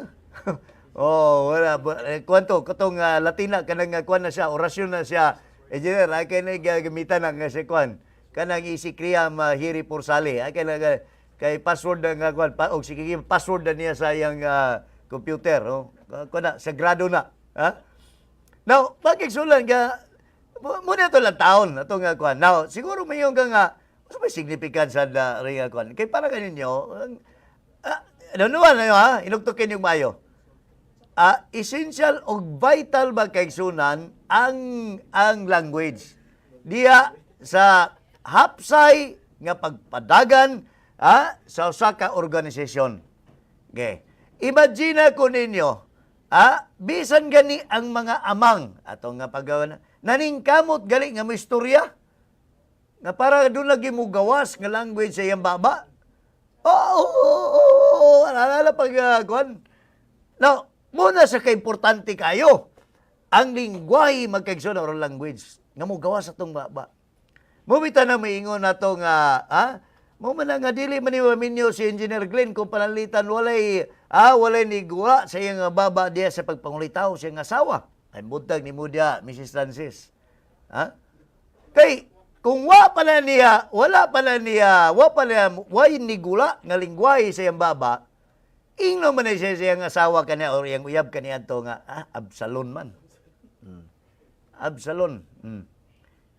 Speaker 1: Oh, wala. Eh, kwanto, katong Latina, kanang kwan na siya, orasyon na siya. Engineer, ay kay na gamitan ang si kwan. Kanang isi kriyam hiri porsali. Ay kay na kay password na nga kwan, pa, og sige password na niya sa iyang computer, oh. Kwan na, sagrado na. Ha? Now, bakit sulan ka, muna ito lang taon, ato nga kwan. Now, siguro mayon ka nga, mas may significance sa na rin nga kwan. Kay para kaninyo, ang, ano naman, ano, ha? Inugtukin yung mayo. Essential o vital ba, kaigsunan, ang language diya sa hapsay nga pagpadagan sa usa ka organisasyon. Okay. Imagine ko ninyo, bisan gani ang mga amang ato nga paggawa na naningkamot gali nga mo istorya nga para doon lagi mo gawas nga language sa iyang baba. Oo, alala pag kuwan. Now, muna sa kaimportante kayo, ang lingwahe, magkaigsoon, or language, nga mo gawas atong baba. Mubita na maingon na to nga, ha? Mo man na nga dili man ni maminyo si Engineer Glenn kung pananglitan walay ni guwa sa iyang baba diya sa pagpangulitaw sa iyang asawa. Ay buntag ni mo diya, Mrs. Francis. Ha? Kay kung wa pala niya, wala pala niya, wa pala way ni gula nga lingwahe sa iyang baba, ingno man na siya sa iyang asawa kaniya or iyang uyab kaniya to nga, Absalon man. Absalon.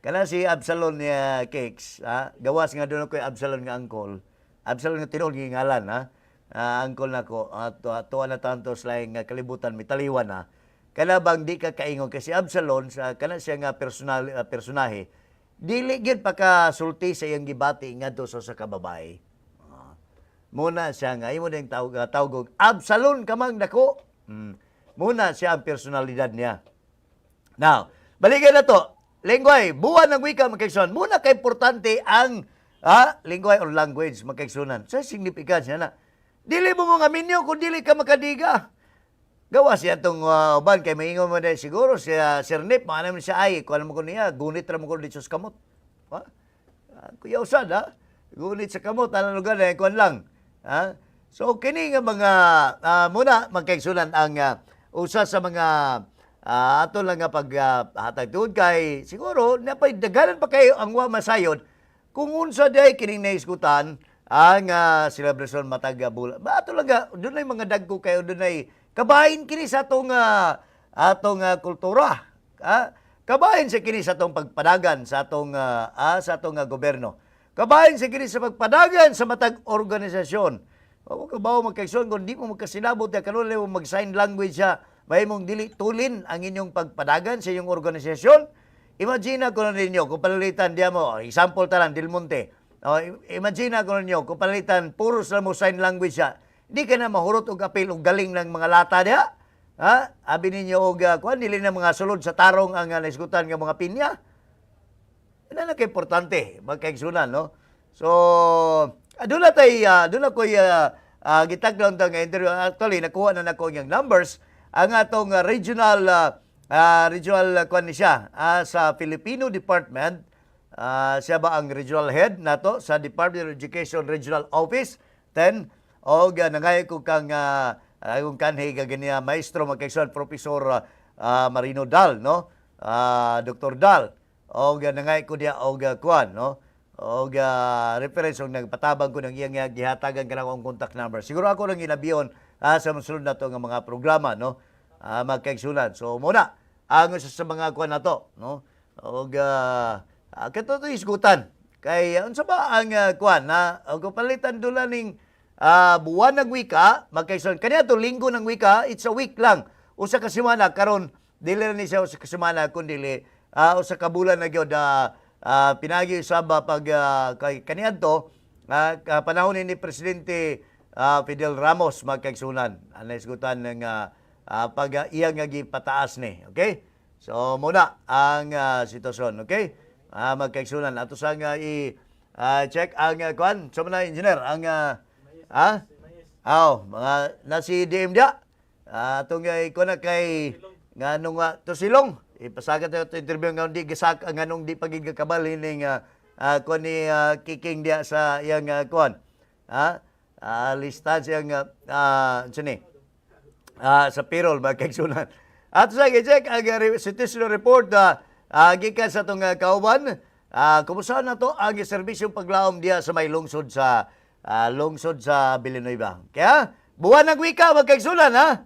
Speaker 1: Kana si Absalon niya Cakes, ha? Gawas nga doon ko Absalon nga angkol. Absalon nga tinuod nga ngalan, ha? Angkol nako, tuwa na tanto sa laing nga kalibutan mitaliwan ha. Kana bang di ka kaingon kasi Absalon sa kana siya nga personal personahe, dili gyud pakasulti sa iyang gibati ngadto sa kababae. Muna siya nga imo ning tawag tawgog Absalon ka mang dako. Muna siya ang personalidad niya. Now, balikan na to. Lingway, buwan ng wika, magkaigsunan. Muna kay importante ang lingway or language, magkaigsunan. Sa significance niya na. Dili mo mga minyo kung dili ka makadiga. Gawa siya itong uban kay maingon mo na siguro siya Sir Nip, mga naman siya ay, kuha naman ko niya, gunit ra mo ko dito sa kamot. Ha? Kuya Usad, ha? Gunit sa kamot, ano lugar na, kuhan lang. Ha? So, kini nga mga, muna, magkaigsunan ang usa sa mga ato lang nga pag hatag tuod kay siguro napay daghanan pa kayo ang wa masayod kung unsa day kining naiskutan ang selebrasyon matag bula. Ba ato lang nga dunay mga dagko kayo, dunay kabahin kini sa atong kultura. Kabahin sa kini sa atong pagpadagan sa atong gobyerno. Kabahin sa kini sa pagpadagan sa matag organisasyon. Wa mo kabaw, magkaigsoon, kung di mo magkasinabot ya karon mo mag sign language siya, mahimong dili tulin ang inyong pagpadagan sa inyong organisasyon. Imagine ko na ninyo kung palalitan diya mo, example talang Del Monte. Oh, imagine ko ninyo kung palalitan puro sa mo sign language siya. Di ka na mahurot og apil og galing ng mga lata diha. Ha? Abi ninyo og kuan dili na mga sulod sa tarong ang naisgutan nga mga pinya. Yan na importante magkaigsunan, no? So, doon na tay, doon na ko'y gitaglaw ta nga interview. Actually, nakuha na nako yung numbers. Ang atong regional kuan ni siya sa Filipino Department. Siya ba ang regional head nato sa Department of Education Regional Office 10 og nangayo ko kang akong kanhi ganiya maestro, magkaigsunan, Professor Marino Dal, no? Dr. Dal og nangay ko diya og kuan, no, og reference og nagpatabang ko ng iyang gihatagan kanang akong contact number. Siguro ako lang ginabiyon sa mosunod nato nga mga programa, no, magkaigsunan. So muna Ang usa sa mga kuan nato, no? Og kato to isgutan kay unsa ba ang kuan na og palitan dula ning buwan ng wika, magkaison kaniadto Linggo ng Wika. It's a week lang, usa ka semana. Karon dili ra ni siya usa ka semana kundi usa ka bulan na gyud, pinagi usab pag kay kaniadto panahon ni Presidente Fidel Ramos, magkaigsunan, ang naisgutan ng pag iyang nga gipataas ni. Okay, so muna ang sitwasyon. Okay, magkaigsunan, ato sang i check ang kuan sa mga engineer ang aw mga na si DM dia. Atong kuan na kay nganong to silong ipasagat na ito interview nga di gisak ang nganong di pagigakabal ining kuan ni Kiking dia sa iyang kuan ha listahan siyang unsa ni sa payroll, mga kaigsunan. At sa check ang situational report gikan sa atong kauban. Kumusta na to ang serbisyong paglaom diya sa may lungsod sa Villanueva. Kaya Buwan ng Wika, mga kaigsunan, ha.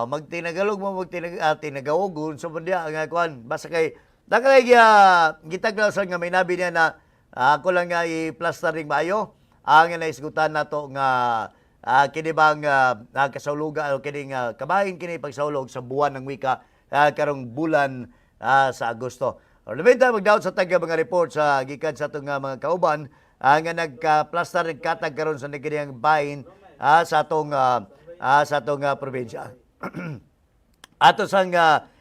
Speaker 1: Magtinagalog mo tinagawog unsa man diya ang kuan basta kay dakay gitaglaw sa nga may nabi niya na ako lang nga i-plastering maayo ang naisgutan nato nga kini bang kasauluga o kining kabahin kini pagsaulog sa Buwan ng Wika karong bulan sa Agosto. Or the meantime, magdaot sa taga mga report sa gikan sa atong mga kauban nga nagka-plaster katag karon sa nagkinihang bahin sa atong probinsya. Ato sang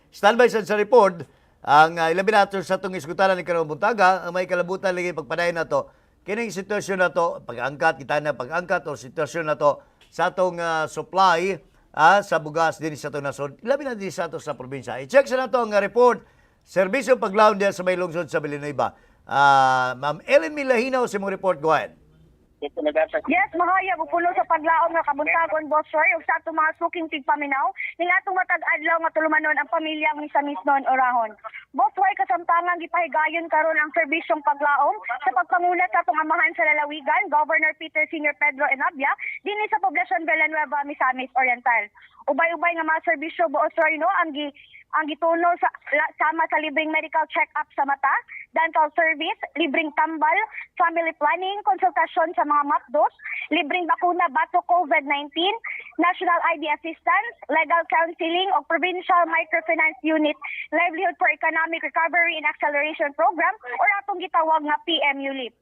Speaker 1: standby sa report ang ilabi nato sa atong iskutanan ni karong buntaga ang may kalabutan lagi pagpadayon nato kining sitwasyon nato pag-angkat kita na pag-angkat o sitwasyon nato sa atong supply sa bugas dinhi sa atong nasod, ilabi na dinhi sa ato sa probinsya. I-check sa nato ang report serbisyo paglaom diya sa may lungsod sa Villanueva. Ma'am Ellen Milahinaw sa imong report, go ahead.
Speaker 4: Yes, mahayag ug puno sa paglaom nga kabuntagon, Boss Roy, ug sa atong mga suking tigpaminaw ning atong matag adlaw nga tulumanon ang pamilyang Misamisnon Orahon. Boss Roy, kasamtangan gipahigayon karon ang serbisyong paglaom sa pagpanguna sa atong amahan sa lalawigan, Governor Peter Senior Pedro Enabia, dinhi sa poblasyon Villanueva, Misamis Oriental. Ubay-ubay nga mga serbisyo, Boss Roy, no, ang gituno sa sama sa libreng medical check-up sa mata, dental service, libreng tambal, family planning, konsultasyon sa mga mapdos, libreng bakuna batok COVID-19, national ID assistance, legal counseling o Provincial Microfinance Unit Livelihood for Economic Recovery and Acceleration Program or atong gitawag nga PMULIP.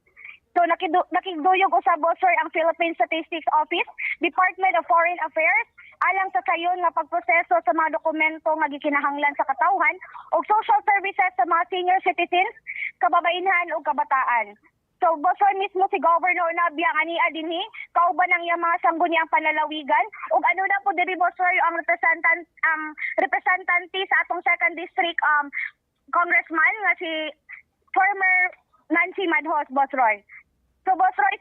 Speaker 4: So nakigduyog usab, sir, ang Philippine Statistics Office, Department of Foreign Affairs alang sa sayon nga pagproseso sa mga dokumento nga gikinahanglan sa katawhan ug social services sa mga senior citizens, kababayenhan ug kabataan. So, Boss Roy, mismo si Governor Nabia ang ania dinhi, kauban ang iyang mga sangguniang panlalawigan, ug ano na po diri, Boss Roy, ang representante sa atong second district congressman nga si former Nancy Madhos, Boss Roy. So, Boss Roy,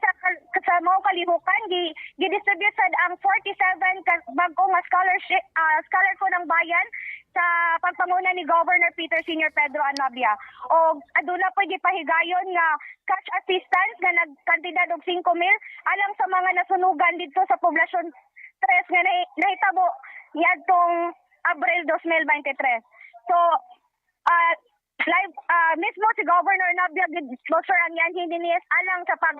Speaker 4: sa mao kalihukan gi-distribute sad ang 47 ka bag-o nga scholarship scholar ko ng bayan sa pagpanguna ni Governor Peter Senior Pedro Anabia. O aduna po gipahigayon nga cash assistance nga nagkantidad og 5 mil alang sa mga nasunugan didto sa poblasyon 3 nga nahitabo niadtong Abril 2023. So live mismo si Governor Nabia sponsor ang yan hindi niya alang sa pag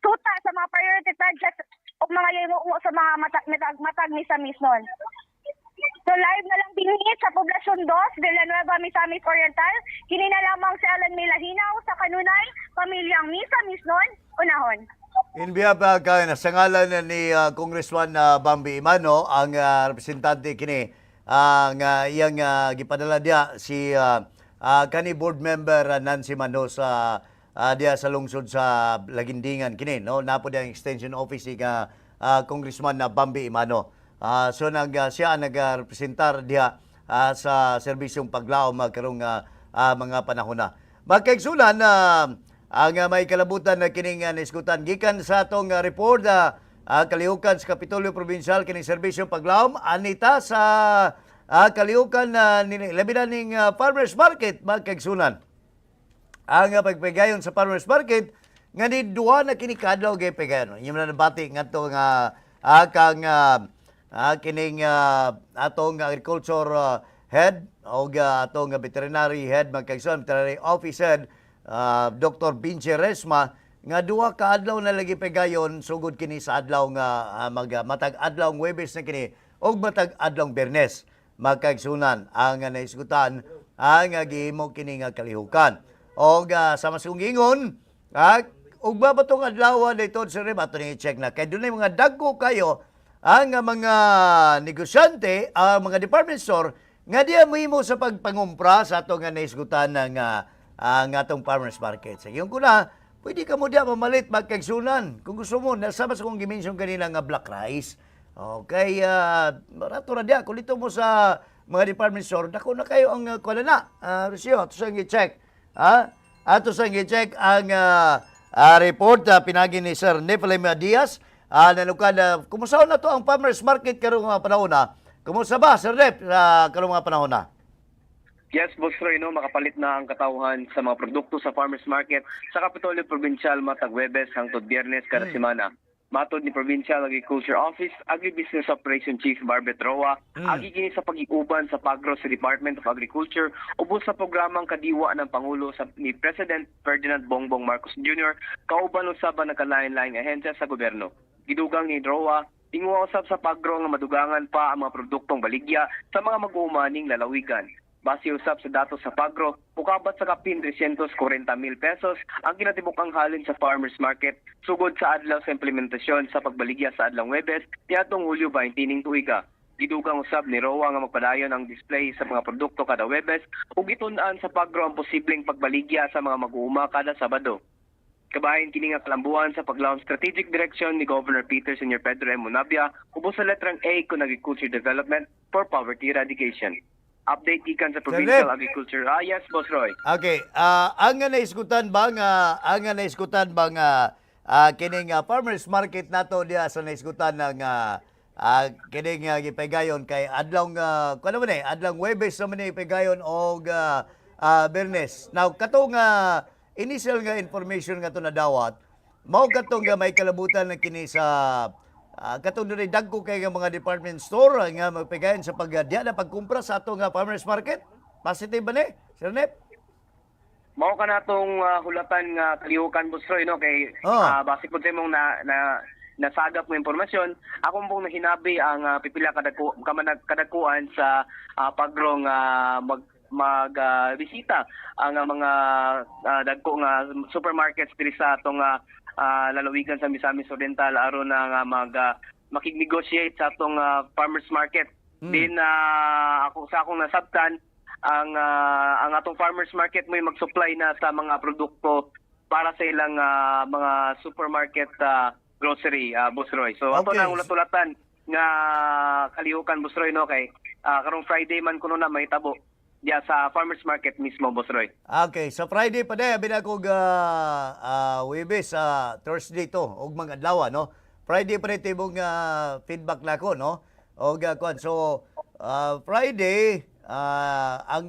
Speaker 4: tuta sa mga priority projects o mga yaymo sa mga matag Misamisnon. So live na lang dinhi sa Poblasyon 2, Villanueva, Misamis Oriental. Kini na lamang si Alan Milahinaw sa kanunay, pamilyang Misamisnon, unahon.
Speaker 1: In behalf kay sa ngalan ni Congressman Bambi Imano, ang representante kini ang iyang gipadala diya si kani board member Nancy Mano sa diya sa lungsod sa Lagindingan kini, no, napo diya ang extension office ni Congressman na Bambi Imano. So siya ang nagrepresentar diha sa serbisyong paglaom karong mga panahon na. Magkaigsunan na ang may kalabutan na kining nisgutan gikan sa atong report kalihukan sa Kapitolyo Provincial kining serbisyong paglaom anita sa kalihukan na uh, labi na ning farmers market, magkaigsunan. Ang pagpagayon sa farmers market nga ni duha na kini kadlaw gay pagayon. Inyo na nabati ngadto nga kang Kining atong agriculture head o atong veterinary head, mga kaigsuonan, veterinary office head, Dr. Vinci Resma, nga 2 ka adlaw na lagi pagayon sugod kini sa adlaw nga matag adlaw Huwebes na kini og matag adlaw Biyernes, magkaigsunan, ang naisgutan ang gihimo kini nga kalihukan. Og sama sa kong giingon, ugma ba tong adlaw dito sa Rem, ato ni check na kay dunay mga dagko kayo ang mga negosyante, ang mga department store nga diya mohimo sa pagpangumpra sa ato nga naisgutan ng ang atong farmers market. Sa iyong kuna, pwede ka mo diya mamalit, magkaigsunan. Kung gusto mo, nasama sa kong gimension kanina nga black rice. Okay, barato na diya. Kung dito mo sa mga department store, dako na kayo ang kuwan na. Rusyo, ato sa i-check. Ha? Ato sa i-check ang report pinagi ni Sir Nephilim Diaz. Nanukad, kumusta na to ang farmers market karong mga panahon na? Kumusta ba, Sir Nep, sa karong mga panahon na?
Speaker 5: Yes, Boss Roy, no, makapalit na ang katawhan sa mga produkto sa farmers market sa Kapitolyo Provincial matag Webes hangtod Biyernes kada semana. Matod ni Provincial Agriculture Office, Agribusiness Operation Chief Barbet Roa, agi kini sa pag-iuban sa Pagro sa Department of Agriculture ubos sa programang Kadiwa ng Pangulo sa, ni President Ferdinand Bongbong Marcos Jr. kauban usab ang nagkalain-laing ahensya sa gobyerno. Gidugang ni Roa, tinguha usab sa Pagro nga madugangan pa ang mga produktong baligya sa mga mag-uuma ning lalawigan. Base usab sa datos sa Pagro, mukabat sa kapin 340 mil pesos ang kinatibukang halin sa farmers market sugod sa adlaw sa implementasyon sa pagbaligya sa adlawng Webes niadtong Hulyo 20 ning tuiga. Gidugang usab ni Roa nga magpadayon ang display sa mga produkto kada Webes ug gitun-an sa Pagro ang posibleng pagbaligya sa mga mag-uuma kada Sabado. Kabahin kini nga kalambuan sa paglaom strategic direction ni Governor Peter Sr. Pedro M. Monabia ubos sa letrang A kun Agriculture Development for Poverty Eradication. Update gikan sa Provincial
Speaker 1: Nep.
Speaker 5: Agriculture. Yes, Boss Roy.
Speaker 1: Okay, ang nga naisgutan ba nga kining farmers market nato diya sa naisgutan ng kining gipaygayon kay adlong kuno man eh, adlong Huwebes naman ni ipaygayon og Biyernes. Now katong initial nga information nga to nadawat mao katong nga may kalabutan na kini sa katong dunay dagko kay nga mga department store nga magpaygayon sa pag diya na pagkumpra sa ato nga farmers market. Positive ba ni, Sir Nep?
Speaker 5: Mao ka natong hulatan nga kalihukan, Boss Roy, no, kay base po sa imong na, na nasagap mo impormasyon, akong pong nahinabi ang pipila kadagku kamanag kadagkuan sa Pagro nga mag mag bisita ang mga dagko nga supermarkets diri sa atong lalawigan sa Misamis Oriental aron na nga mag makig-negotiate sa atong farmers market. Din ako sa akong nasabtan, ang atong farmers market mo'y mag-supply na sa mga produkto para sa ilang mga supermarket grocery, Boss Roy. So ato na ang ulat-ulatan nga kalihukan, Boss Roy, no, kay karong Friday man kuno na mahitabo diya sa farmers market mismo, Boss Roy.
Speaker 1: Okay, sa Friday pa day, abi na kog Huwebes, Thursday to og mga adlaw, no. Friday pa rin tibong feedback nako, no. Og kuan, so Friday, ang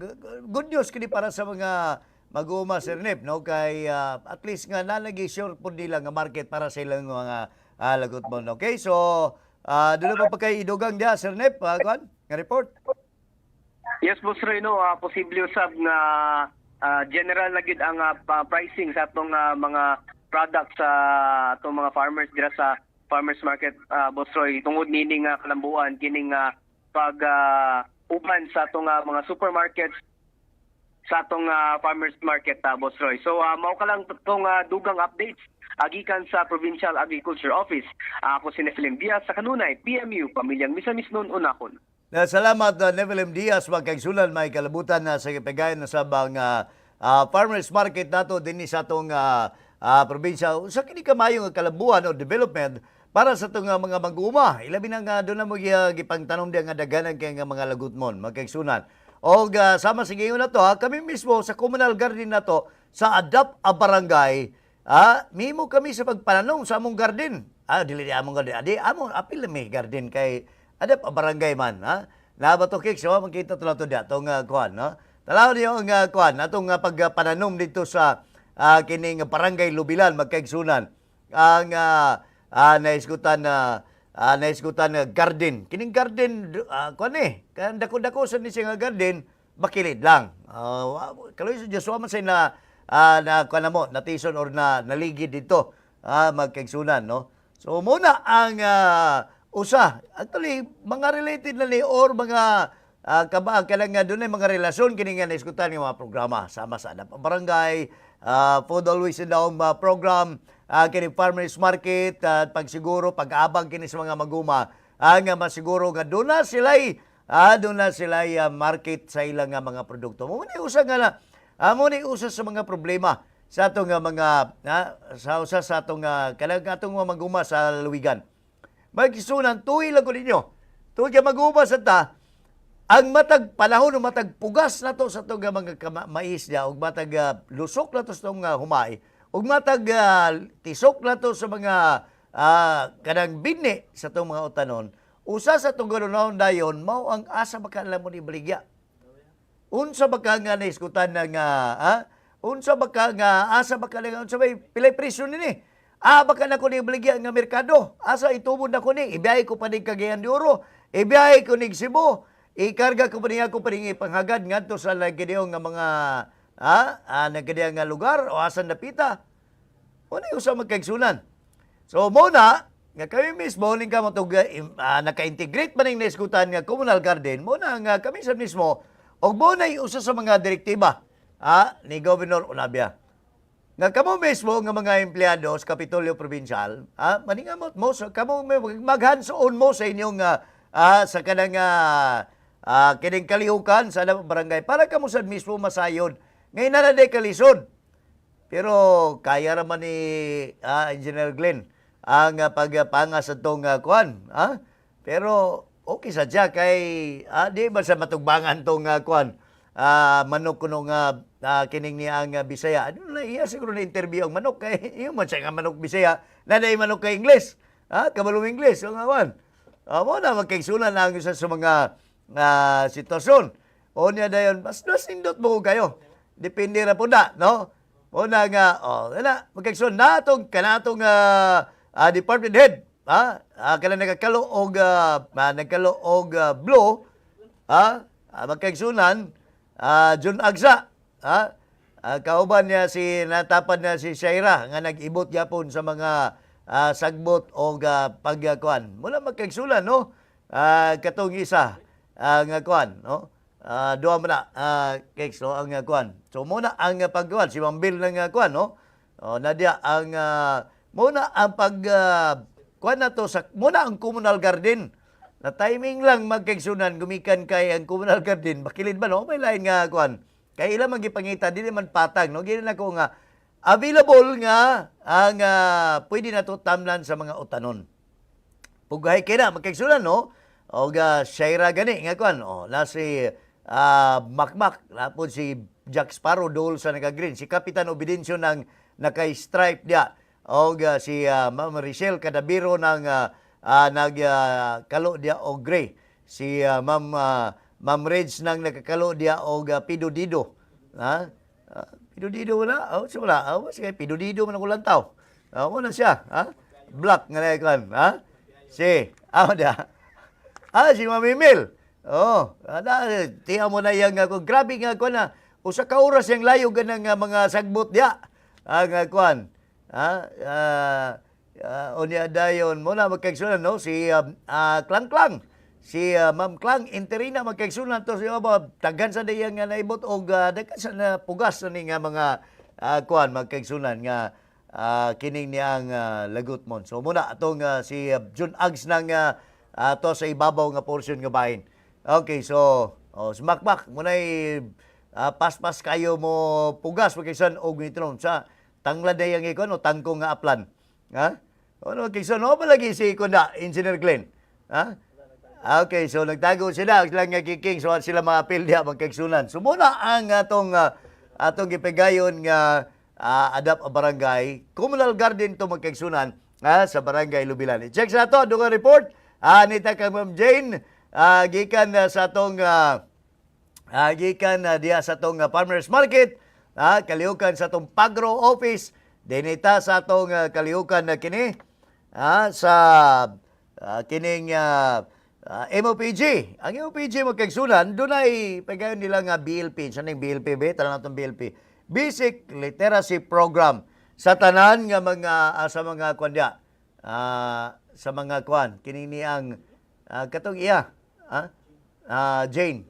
Speaker 1: good news kini para sa mga mag-uuma, Sir Nep, no, kay at least nga nalagi sure pud nila nga market para sa ilang mga lagot mo. Okay, so doon na pa kay idugang diya, Sir Nep, kuan nga report.
Speaker 5: Yes, Boss Roy, no, posible usab nga general na gyud ang pricing sa atong mga products sa atong mga farmers dira sa farmers market, Boss Roy, tungod nining kalambuan kining pag uban sa atong mga supermarkets sa atong farmers market, Boss Roy. So mao ka lang tong dugang updates agikan sa Provincial Agriculture Office. Ako si Nephilim Diaz sa kanunay PMU Pamilyang Misamisnon Unakon.
Speaker 1: Na salamat, Neville M. Diaz, magkaigsunan, may kalabutan na sa gipegayon na sa bang farmers market nato dinhi sa atong probinsya. Usa kini kamayo nga kalabuan o development para sa atong mga mag-uuma. Ilabi na nga doon na mo gipangtanom diya nga daghanan kay nga mga lagutmon, magkaigsunan. Og sama sa giingon na to, ha, kami mismo sa communal garden nato sa Adapt a Barangay, mimo kami sa pagpananom sa among garden. Dili di among garden. Adi among apil na may garden kay Adapt a Barangay man, ha. Naa ba to kicks, oh, makita to lang to diya tong kuan, no. Talaw niyo ang kuan atong pagpananom dito sa kining Barangay Lubilan, magkaigsunan. Ang naisgutan na naisgutan nga garden. Kining garden kuan eh, kan dako-dako sa ni siya nga garden, bakilid lang. Kaloy sa Diyos man say na na kuan na mo, natison or na naligid dito magkaigsunan, no? So muna ang usa actually mga related na ni or mga kaba kanang nga dunay mga relasyon kini nga naisgutan nga mga programa sama sa Adapt Barangay, Food Always in the Home program, kini Farmers Market, at pagsiguro pag-abang kini sa mga maguma nga masiguro nga doon na sila'y market sa ilang nga mga produkto. Mo ni usa nga na mo ni usa sa mga problema sa atong nga mga sa usa sa atong kanang atong mga maguma sa lalawigan. Magkisunan, tuwi lang ko ninyo. Tuwi ka maguma sa ta, ang matag panahon o matag pugas na to sa itong mga mais niya, ug matag lusok na to sa itong humay, ug matag tisok na to sa mga kanang bini sa itong mga utanon, usa sa itong ganunahon dayon, mao ang asa makalam mo ni baligya. Unsa ba ka nga naiskutan na nga, ha? Unsa ba ka nga, asa ba ka nga, unsa ba, pilay presyo nini? Ah, baka na ko ni baligya nga merkado. Asa itubod na ko ni, ibiyahe ko pa ni Cagayan de Oro, ibiyahe ko ni Cebu, ikarga ko pa niya ko pa ni ipanghagad ngadto sa nagkadiyo nga mga nagkadiyo nga lugar o asan napita. Una yung sa magkaigsunan. So muna, nga kami mismo ning kamo tug naka-integrate man ning naisgutan nga communal garden, muna nga kami sa mismo og mo na usa sa mga direktiba ni Governor Onabia. Nga kamo mismo nga mga empleyado sa Kapitolyo Provincial, maningamot mo sa kamo mag-hands-on mo sa inyong sa kanang kining kalihukan sa barangay para kamo sad mismo masayod. Ngayon na na kalisod. Pero kaya raman ni Engineer Glenn ang pagpangas sa tong kuan, ha? Pero okay sa siya kay di ba sa matugbangan tong kuan manok kuno nga kining niya ang Bisaya. Ano na iya siguro na interview ang manok kay iyo man siya nga manok Bisaya na nay manok kay English. Ha, kabalo English so nga kuan. Mo na magkaigsunan ang isa sa mga sitwasyon. O niya dayon, mas mas nindot mo kayo. Depende ra po na, no? O na nga, oh, na, magkaigsoon natong kanatong department head, ha? Kana nagakalo og nagkalo og blue, ha? Magkaigsunan, Jun Agsa, ha? Kauban niya si natapan niya si Shaira nga nag-ibot gyapon sa mga sagbot og pagkuan. Mula magkaigsunan, no? Katong isa nga kuan, no? Duha man na cakes no ang kuan. So muna ang pagkuan si Ma'am Bill ng kuan, no. Oh, nadia ang muna ang pag kuan na to sa muna ang communal garden. Na timing lang magkaigsunan gumikan kay ang communal garden bakilid ba, no? May lain nga kuan. Kay ila man gipangita dili man patag, no. Gini na ko nga available nga ang pwede na to tamlan sa mga utanon. Pugay kay na magkaigsunan, no. Og Shaira gani nga kuan, oh, na si Makmak lapod si Jack Sparrow dol sa naka-green, si Kapitan Obedencio ng naka-stripe dia og si Ma'am Richelle Cadabiro ng nag kalo dia og gray, si Ma'am Reg nang nakakalo dia og pido-dido, ha. Pido-dido wala, oh, so wala, oh, sige, pido-dido man ako lantaw, oh, mo na siya, ha, black nga na kuan, ha, si da. Si Ma'am Emil. Oh, ada tiya mo na yang ako. Grabe nga ko na. Usa ka oras yang layo ganang mga sagbot diya. Ang kuan. Ha? Unya dayon mo na magkaigsunan, no, si Klang Klang. Si Ma'am Klang interina magkaigsunan to siya ba daghan sa diyang nga naibot og daghan sa na pugas na ni nga mga kuan magkaigsunan nga kining niyang lagot mon. So muna atong si Jun Ags nang to sa ibabaw nga portion nga bahin. Okay, so oh, sumakmak muna'y paspas kayo mo pugas magkaisan og nitron sa tanglad na yang ikon o tangkong nga aplan. Ha? Ano magkaisan o palagi si Kunda, Engineer Glenn. Ha? Okay, so nagtago sila, sila nga kiking, so sila mga apil diha magkaigsunan. So muna ang atong gipigayon nga Adapt a Barangay, Communal Garden to magkaigsunan sa Barangay Lubilan. I-check sa ato, dunga report, nita kang Ma'am Jane, gikan sa atong gikan diha sa atong Farmers Market, kalihukan sa atong Pagro Office, dinita sa atong kalihukan na kini sa Kining MOPG. Ang MOPG, mga kaigsuonan, dunay pagayon nila nga BLP. Sa ning BLP ba? Tanan natong BLP. Basic Literacy Program sa tanan nga mga sa mga kwan diya. Sa mga kwan kini ni ang katong iya Jane.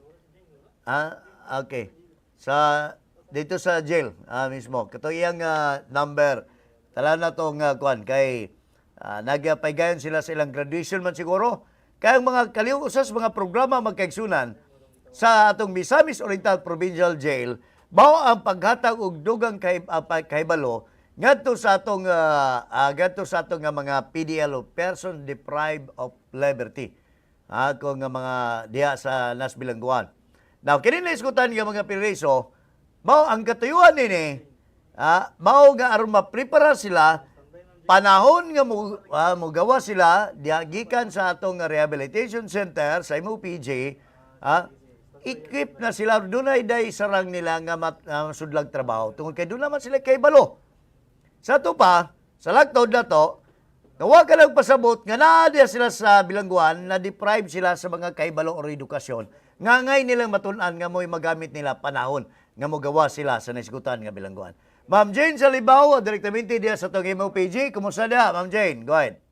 Speaker 1: Okay. Sa dito sa jail mismo. Katong iyang number. Tala na tong kwan kay nagapaygayon sila sa ilang graduation man siguro. Kaya ang mga kaliw usas mga programa, mga kaigsuonan, sa atong Misamis Oriental Provincial Jail mao ang paghatag og dugang kahibalo ngadto sa atong nga mga PDL o person deprived of liberty ako nga mga diha sa nas bilangguan. Now, kini na isgutan nga mga preso, mao ang katuyuan nini, mao nga aron maprepara sila panahon nga mogawa sila diha gikan sa atong rehabilitation center sa MOPJ, equip na sila, dunay day sarang nila nga sudlag trabaho tungod kay doon naman sila kay balo. Sa ato pa, sa lagtod na to, nga ka lang pasabot nga naa diha sila sa bilangguan, na deprive sila sa mga kahibalo or edukasyon, nga ngay nilang matun-an nga mo'y magamit nila panahon nga mogawa sila sa naisgutan nga bilangguan. Ma'am Jane Salibao, direktamente diha sa atong MOPG. Kumusta diha, Ma'am Jane? Go ahead.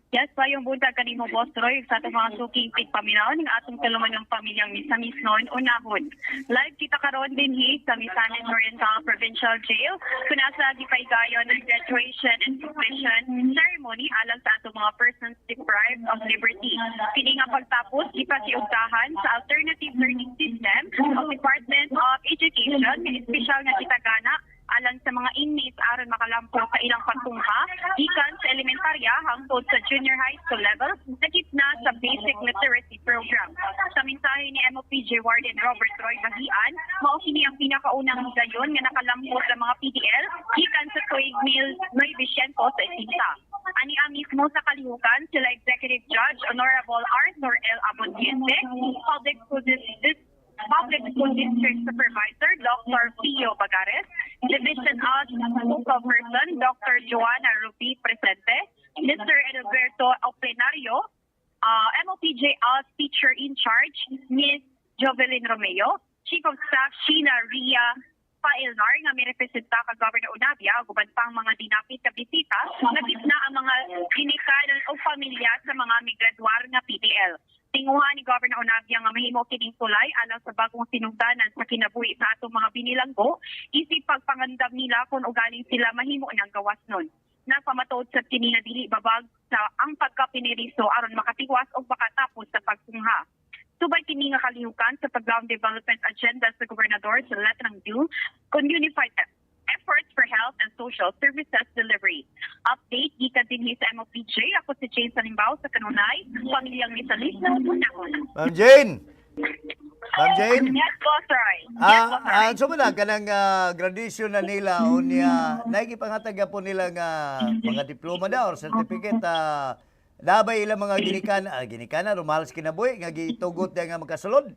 Speaker 4: Yes, maayong buntag kanimo, Boss Roy, sa atong mga suking tigpaminaw ning atong tulumanong pamilyang Misamisnon unahon. Live kita karon dinhi sa Misamis Oriental Provincial Jail kung asa gipaygayon ang graduation and completion ceremony alang sa atong mga persons deprived of liberty. Kini nga pagtapos gipakiugtahan sa Alternative Learning System of Department of Education nga espesyal nga gitagana alang sa mga inmates aron makalampo sa ilang pagtungha gikan sa elementarya hangtod sa junior high school level nakit na sa Basic Literacy Program. Sa mensahe ni MOPJ Warden Robert Roy Bahian, mao kini ang pinakaunang higayon nga nakalampo sa mga PDL gikan sa tuig 1960. Ani ang mismo sa kalihukan sila Executive Judge Honorable Arthur L. Abondiente, Public School District Supervisor Dr. Pio Bagares, Division of Focal Person Dr. Joanna Ruby Presente, Mr. Edilberto Oplenario, MOPJ ALS Teacher in Charge, Ms. Jovelyn Romeo, Chief of Staff Sheila Ria Paelnar nga may representa ka Governor Unabia ug uban pang mga dinapit ka bisita, nagit na ang mga ginikanan o pamilya sa mga migraduar nga PDL. Tinguha ni Governor Unabia nga mahimo kining tulay alang sa bagong sinugdanan sa kinabuhi sa atong mga binilanggo isip pagpangandam nila kung ugaling sila mahimo ng gawas nun. Napamatuod sa kini nga dili babag sa ang pagkapineriso aron makatiwas og makatapos sa pagtungha. Subay kini nga kalihukan sa paglaom development agenda sa gobernador sa Letrang U kon Unified Efforts for Health and Social Services Delivery. Update gikan dinhi sa MOPJ. Ako si Jane Salimbao sa kanunay, pamilyang Misalisnon, Unahon.
Speaker 1: Ma'am Jane! Ma'am Jane?
Speaker 4: Yes, Boss Roy. Yes, Boss Roy.
Speaker 1: So man na kanang graduation na nila unya naigipangatag po nila nga mga diploma na or certificate, nabay ilang mga ginikanan rumal sa kinabuhi nga gitugot diya nga makasulod?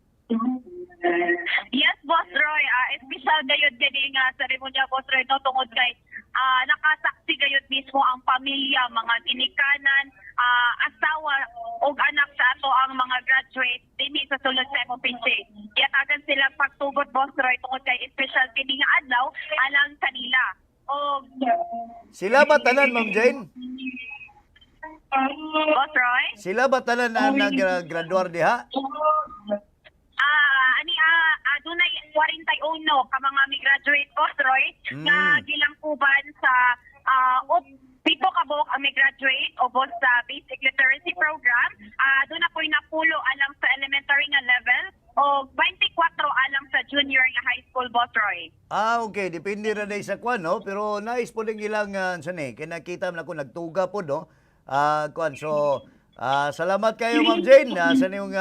Speaker 4: Yes, Boss Roy. Espesyal gayud gani nga seremonya, Boss Roy, no, tungod kay nakasaksi gayud mismo ang pamilya, mga ginikanan, asawa ug anak sa ato ang mga graduate dinhi sa sulod sa MOPJ. Gihatagan sila pagtugot, Boss Roy, tungod kay espesyal kini nga adlaw alang kanila. Og
Speaker 1: Sila ba tanan, Ma'am Jane?
Speaker 4: Boss Roy?
Speaker 1: Sila ba tanan na nag-graduar diha?
Speaker 4: Ani adunay 41 ka mga mi-graduate, Boss Roy, nga gilangkuban sa 7 ka buok ang mi-graduate ubos sa Basic Literacy Program. Doon na po'y napulo alang sa elementary nga level o 24 alang sa junior nga high school, Boss Roy.
Speaker 1: Ah, okay. Depende ra day sa kwan, no? Pero nais po din ilang, sa ni, kinakita man ako, nagtuga po, no? Kwan, so, salamat kayo, Ma'am Jane, sa niyong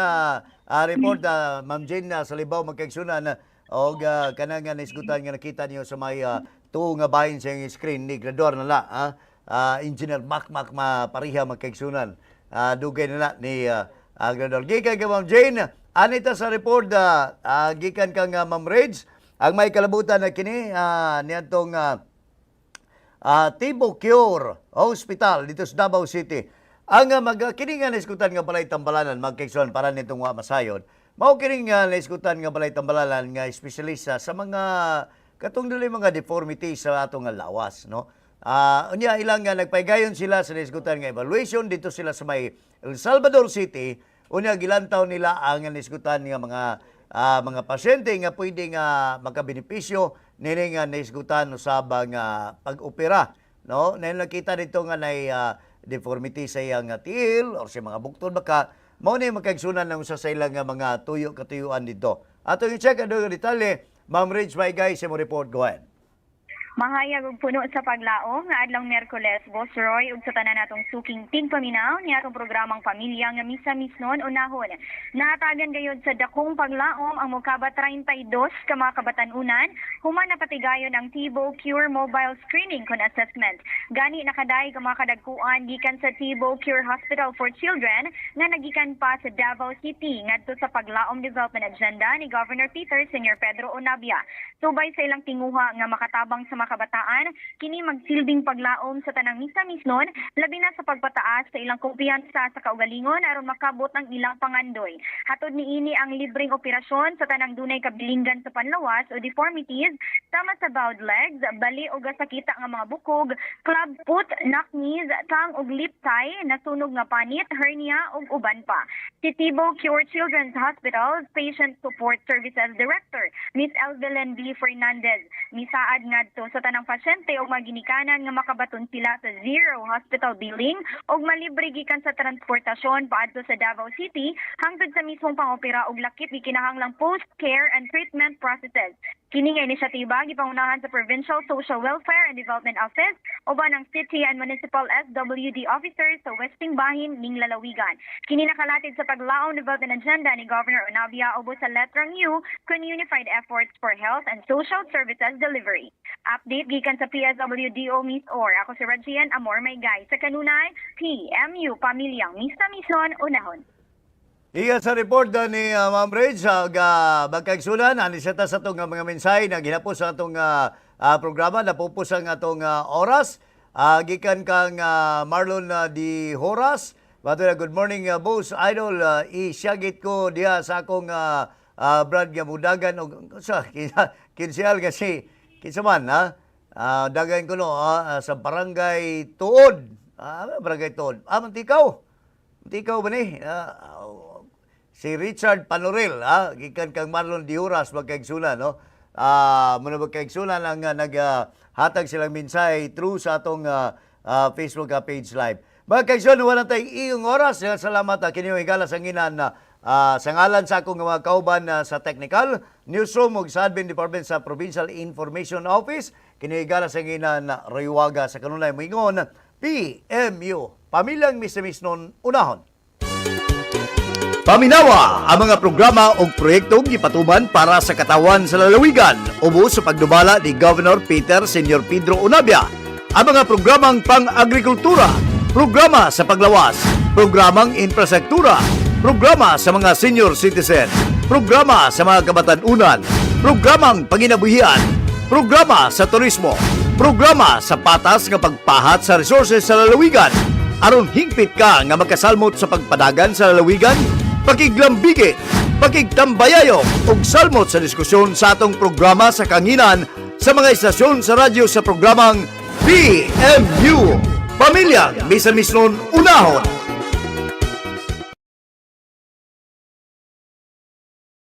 Speaker 1: report, Ma'am Jane, sa Libaw, magkaigsunan, og kanang naisgutan nga nakita niyo sa may tuo nga bahin sa iyong screen ni graduar na la, Engineer Mac Mac Mapariha, magkaigsunan. Dugay na na ni graduar. Gikan kay Ma'am Jane, anita sa report, gikan kang Ma'am Reg, ang may kalabutan na kini niadtong Tibo Cure Hospital dito sa Davao City. Ang mag kini nga naisgutan nga balay tambalanan, magkaigsoon, para nitong wa masayon. Mao kini nga naisgutan nga balay tambalanan nga espesyalista sa mga katong dili mga deformity sa atong nga lawas, no? Unya ilang nga nagpaygayon sila sa naisgutan nga evaluation dito sila sa may El Salvador City. Unya gilantaw nila ang naisgutan nga mga pasyente nga pwede nga makabenepisyo nini nga naisgutan usab nga pag-opera, no? Na nakita dito nga nay deformity sa iyang nga tiil or sa mga bukton, baka mao ni makaigsunan ng usa sa ilang nga mga tuyo katuyuan dito. Atong i-check ang detalye. Ma'am Rich Maygay, sa mo report, go ahead.
Speaker 4: Mahayag og puno sa paglaom nga adlong Miyerkules, Boss Roy, ug sa tanan natong suking tigpaminaw ni atong programang Pamilya nga Misamisnon Unahon. Nahatagan gayud sa dakong paglaom ang mokaba 32 ka mga kabatan-unan human napatigayon ang Tibo Cure Mobile Screening kon Assessment. Gani nakadayeg ang mga kadagkuan gikan sa Tibo Cure Hospital for Children nga nagikan pa sa Davao City ngadto sa Paglaom Development Agenda ni Governor Peter Senior Pedro Onabia. Subay sa ilang tinguha nga makatabang sa mga kabataan, kini magsilbing paglaom sa tanang Misamisnon, labi na sa pagpataas sa ilang kumpiyansa sa kaugalingon aron makabot ang ilang pangandoy. Hatod niini ang libreng operasyon sa tanang dunay kabilinggan sa panlawas o deformities sama sa bowed legs, bali o gasakita nga mga bukog, club foot, knock knees, tongue ug lip tie, nasunog nga panit, hernia ug uban pa. Si Tibo Cure Children's Hospital Patient Support Services Director, Miss Elvelen B. Fernandez, misaad ngadto sa tanang pasyente ug maginikanan nga makabaton sila sa zero hospital billing ug malibre gikan sa transportasyon paadto sa Davao City hangtod sa mismong pangopera ug lakip gikinahanglang post-care and treatment processes. Kini nga inisyatiba gipangunahan sa Provincial Social Welfare and Development Office uban ang City and Municipal SWD officers sa Westeng Bahin ning lalawigan. Kini nakalatid sa Paglaom Development Agenda ni Governor Onavia ubos sa letrang U kun Unified Efforts for Health and Social Services Delivery. Update gikan sa PSWDO Miss Or. Ako si Regian Amor Maygay. Sa kanunay, PMU Pamilyang Misamisnon Unahon.
Speaker 1: Iya sa report ni Ma'am Reg, magkaigsunan, ani siya ta sa atong mga mensahe na ginapos sa atong programa, napupos ang atong oras. Gikan kang Marlon Di Horas. Bato na, good morning, boss idol, isyagit ko diha sa akong brad nga mudagan og sa kinsial kasi kinsa man ha. Dagan ko no sa Barangay Tuod. Barangay Tuod. Mantikaw. Mantikaw ba ni? Si Richard Panorel, ha? Gikan kang Marlon Diuras, magkaigsunan, no? Muna magkaigsunan ang naghatag silang mensahe through sa atong Facebook page live. Mga kaigsunan, wala tayong iyong oras. Salamat kini higala sa nginan sa ngalan sa akong mga kauban sa technical newsroom ug sa admin department sa Provincial Information Office. Kini higala sa nginan Roywaga sa kanunay moingon PMU. Pamilyang Misamisnon Unahon. Paminawa ang mga programa o proyektong gipatuman para sa katawan sa lalawigan ubos sa pagdubala ni Governor Peter Senior Pedro Onabia. Ang mga programang pang-agrikultura, programa sa paglawas, programang infrastruktura, programa sa mga senior citizen, programa sa mga kabatan-unan, programang panginabuhian, programa sa turismo, programa sa patas nga pagpahat sa resources sa lalawigan. Aron hingpit ka nga magkasalmot sa pagpadagan sa lalawigan, pakiglambigit, pakigtambayayong ug salmot sa diskusyon sa atong programa sa kanginan sa mga istasyon sa radyo sa programang PMU. Pamilya Misamisnon Unahon.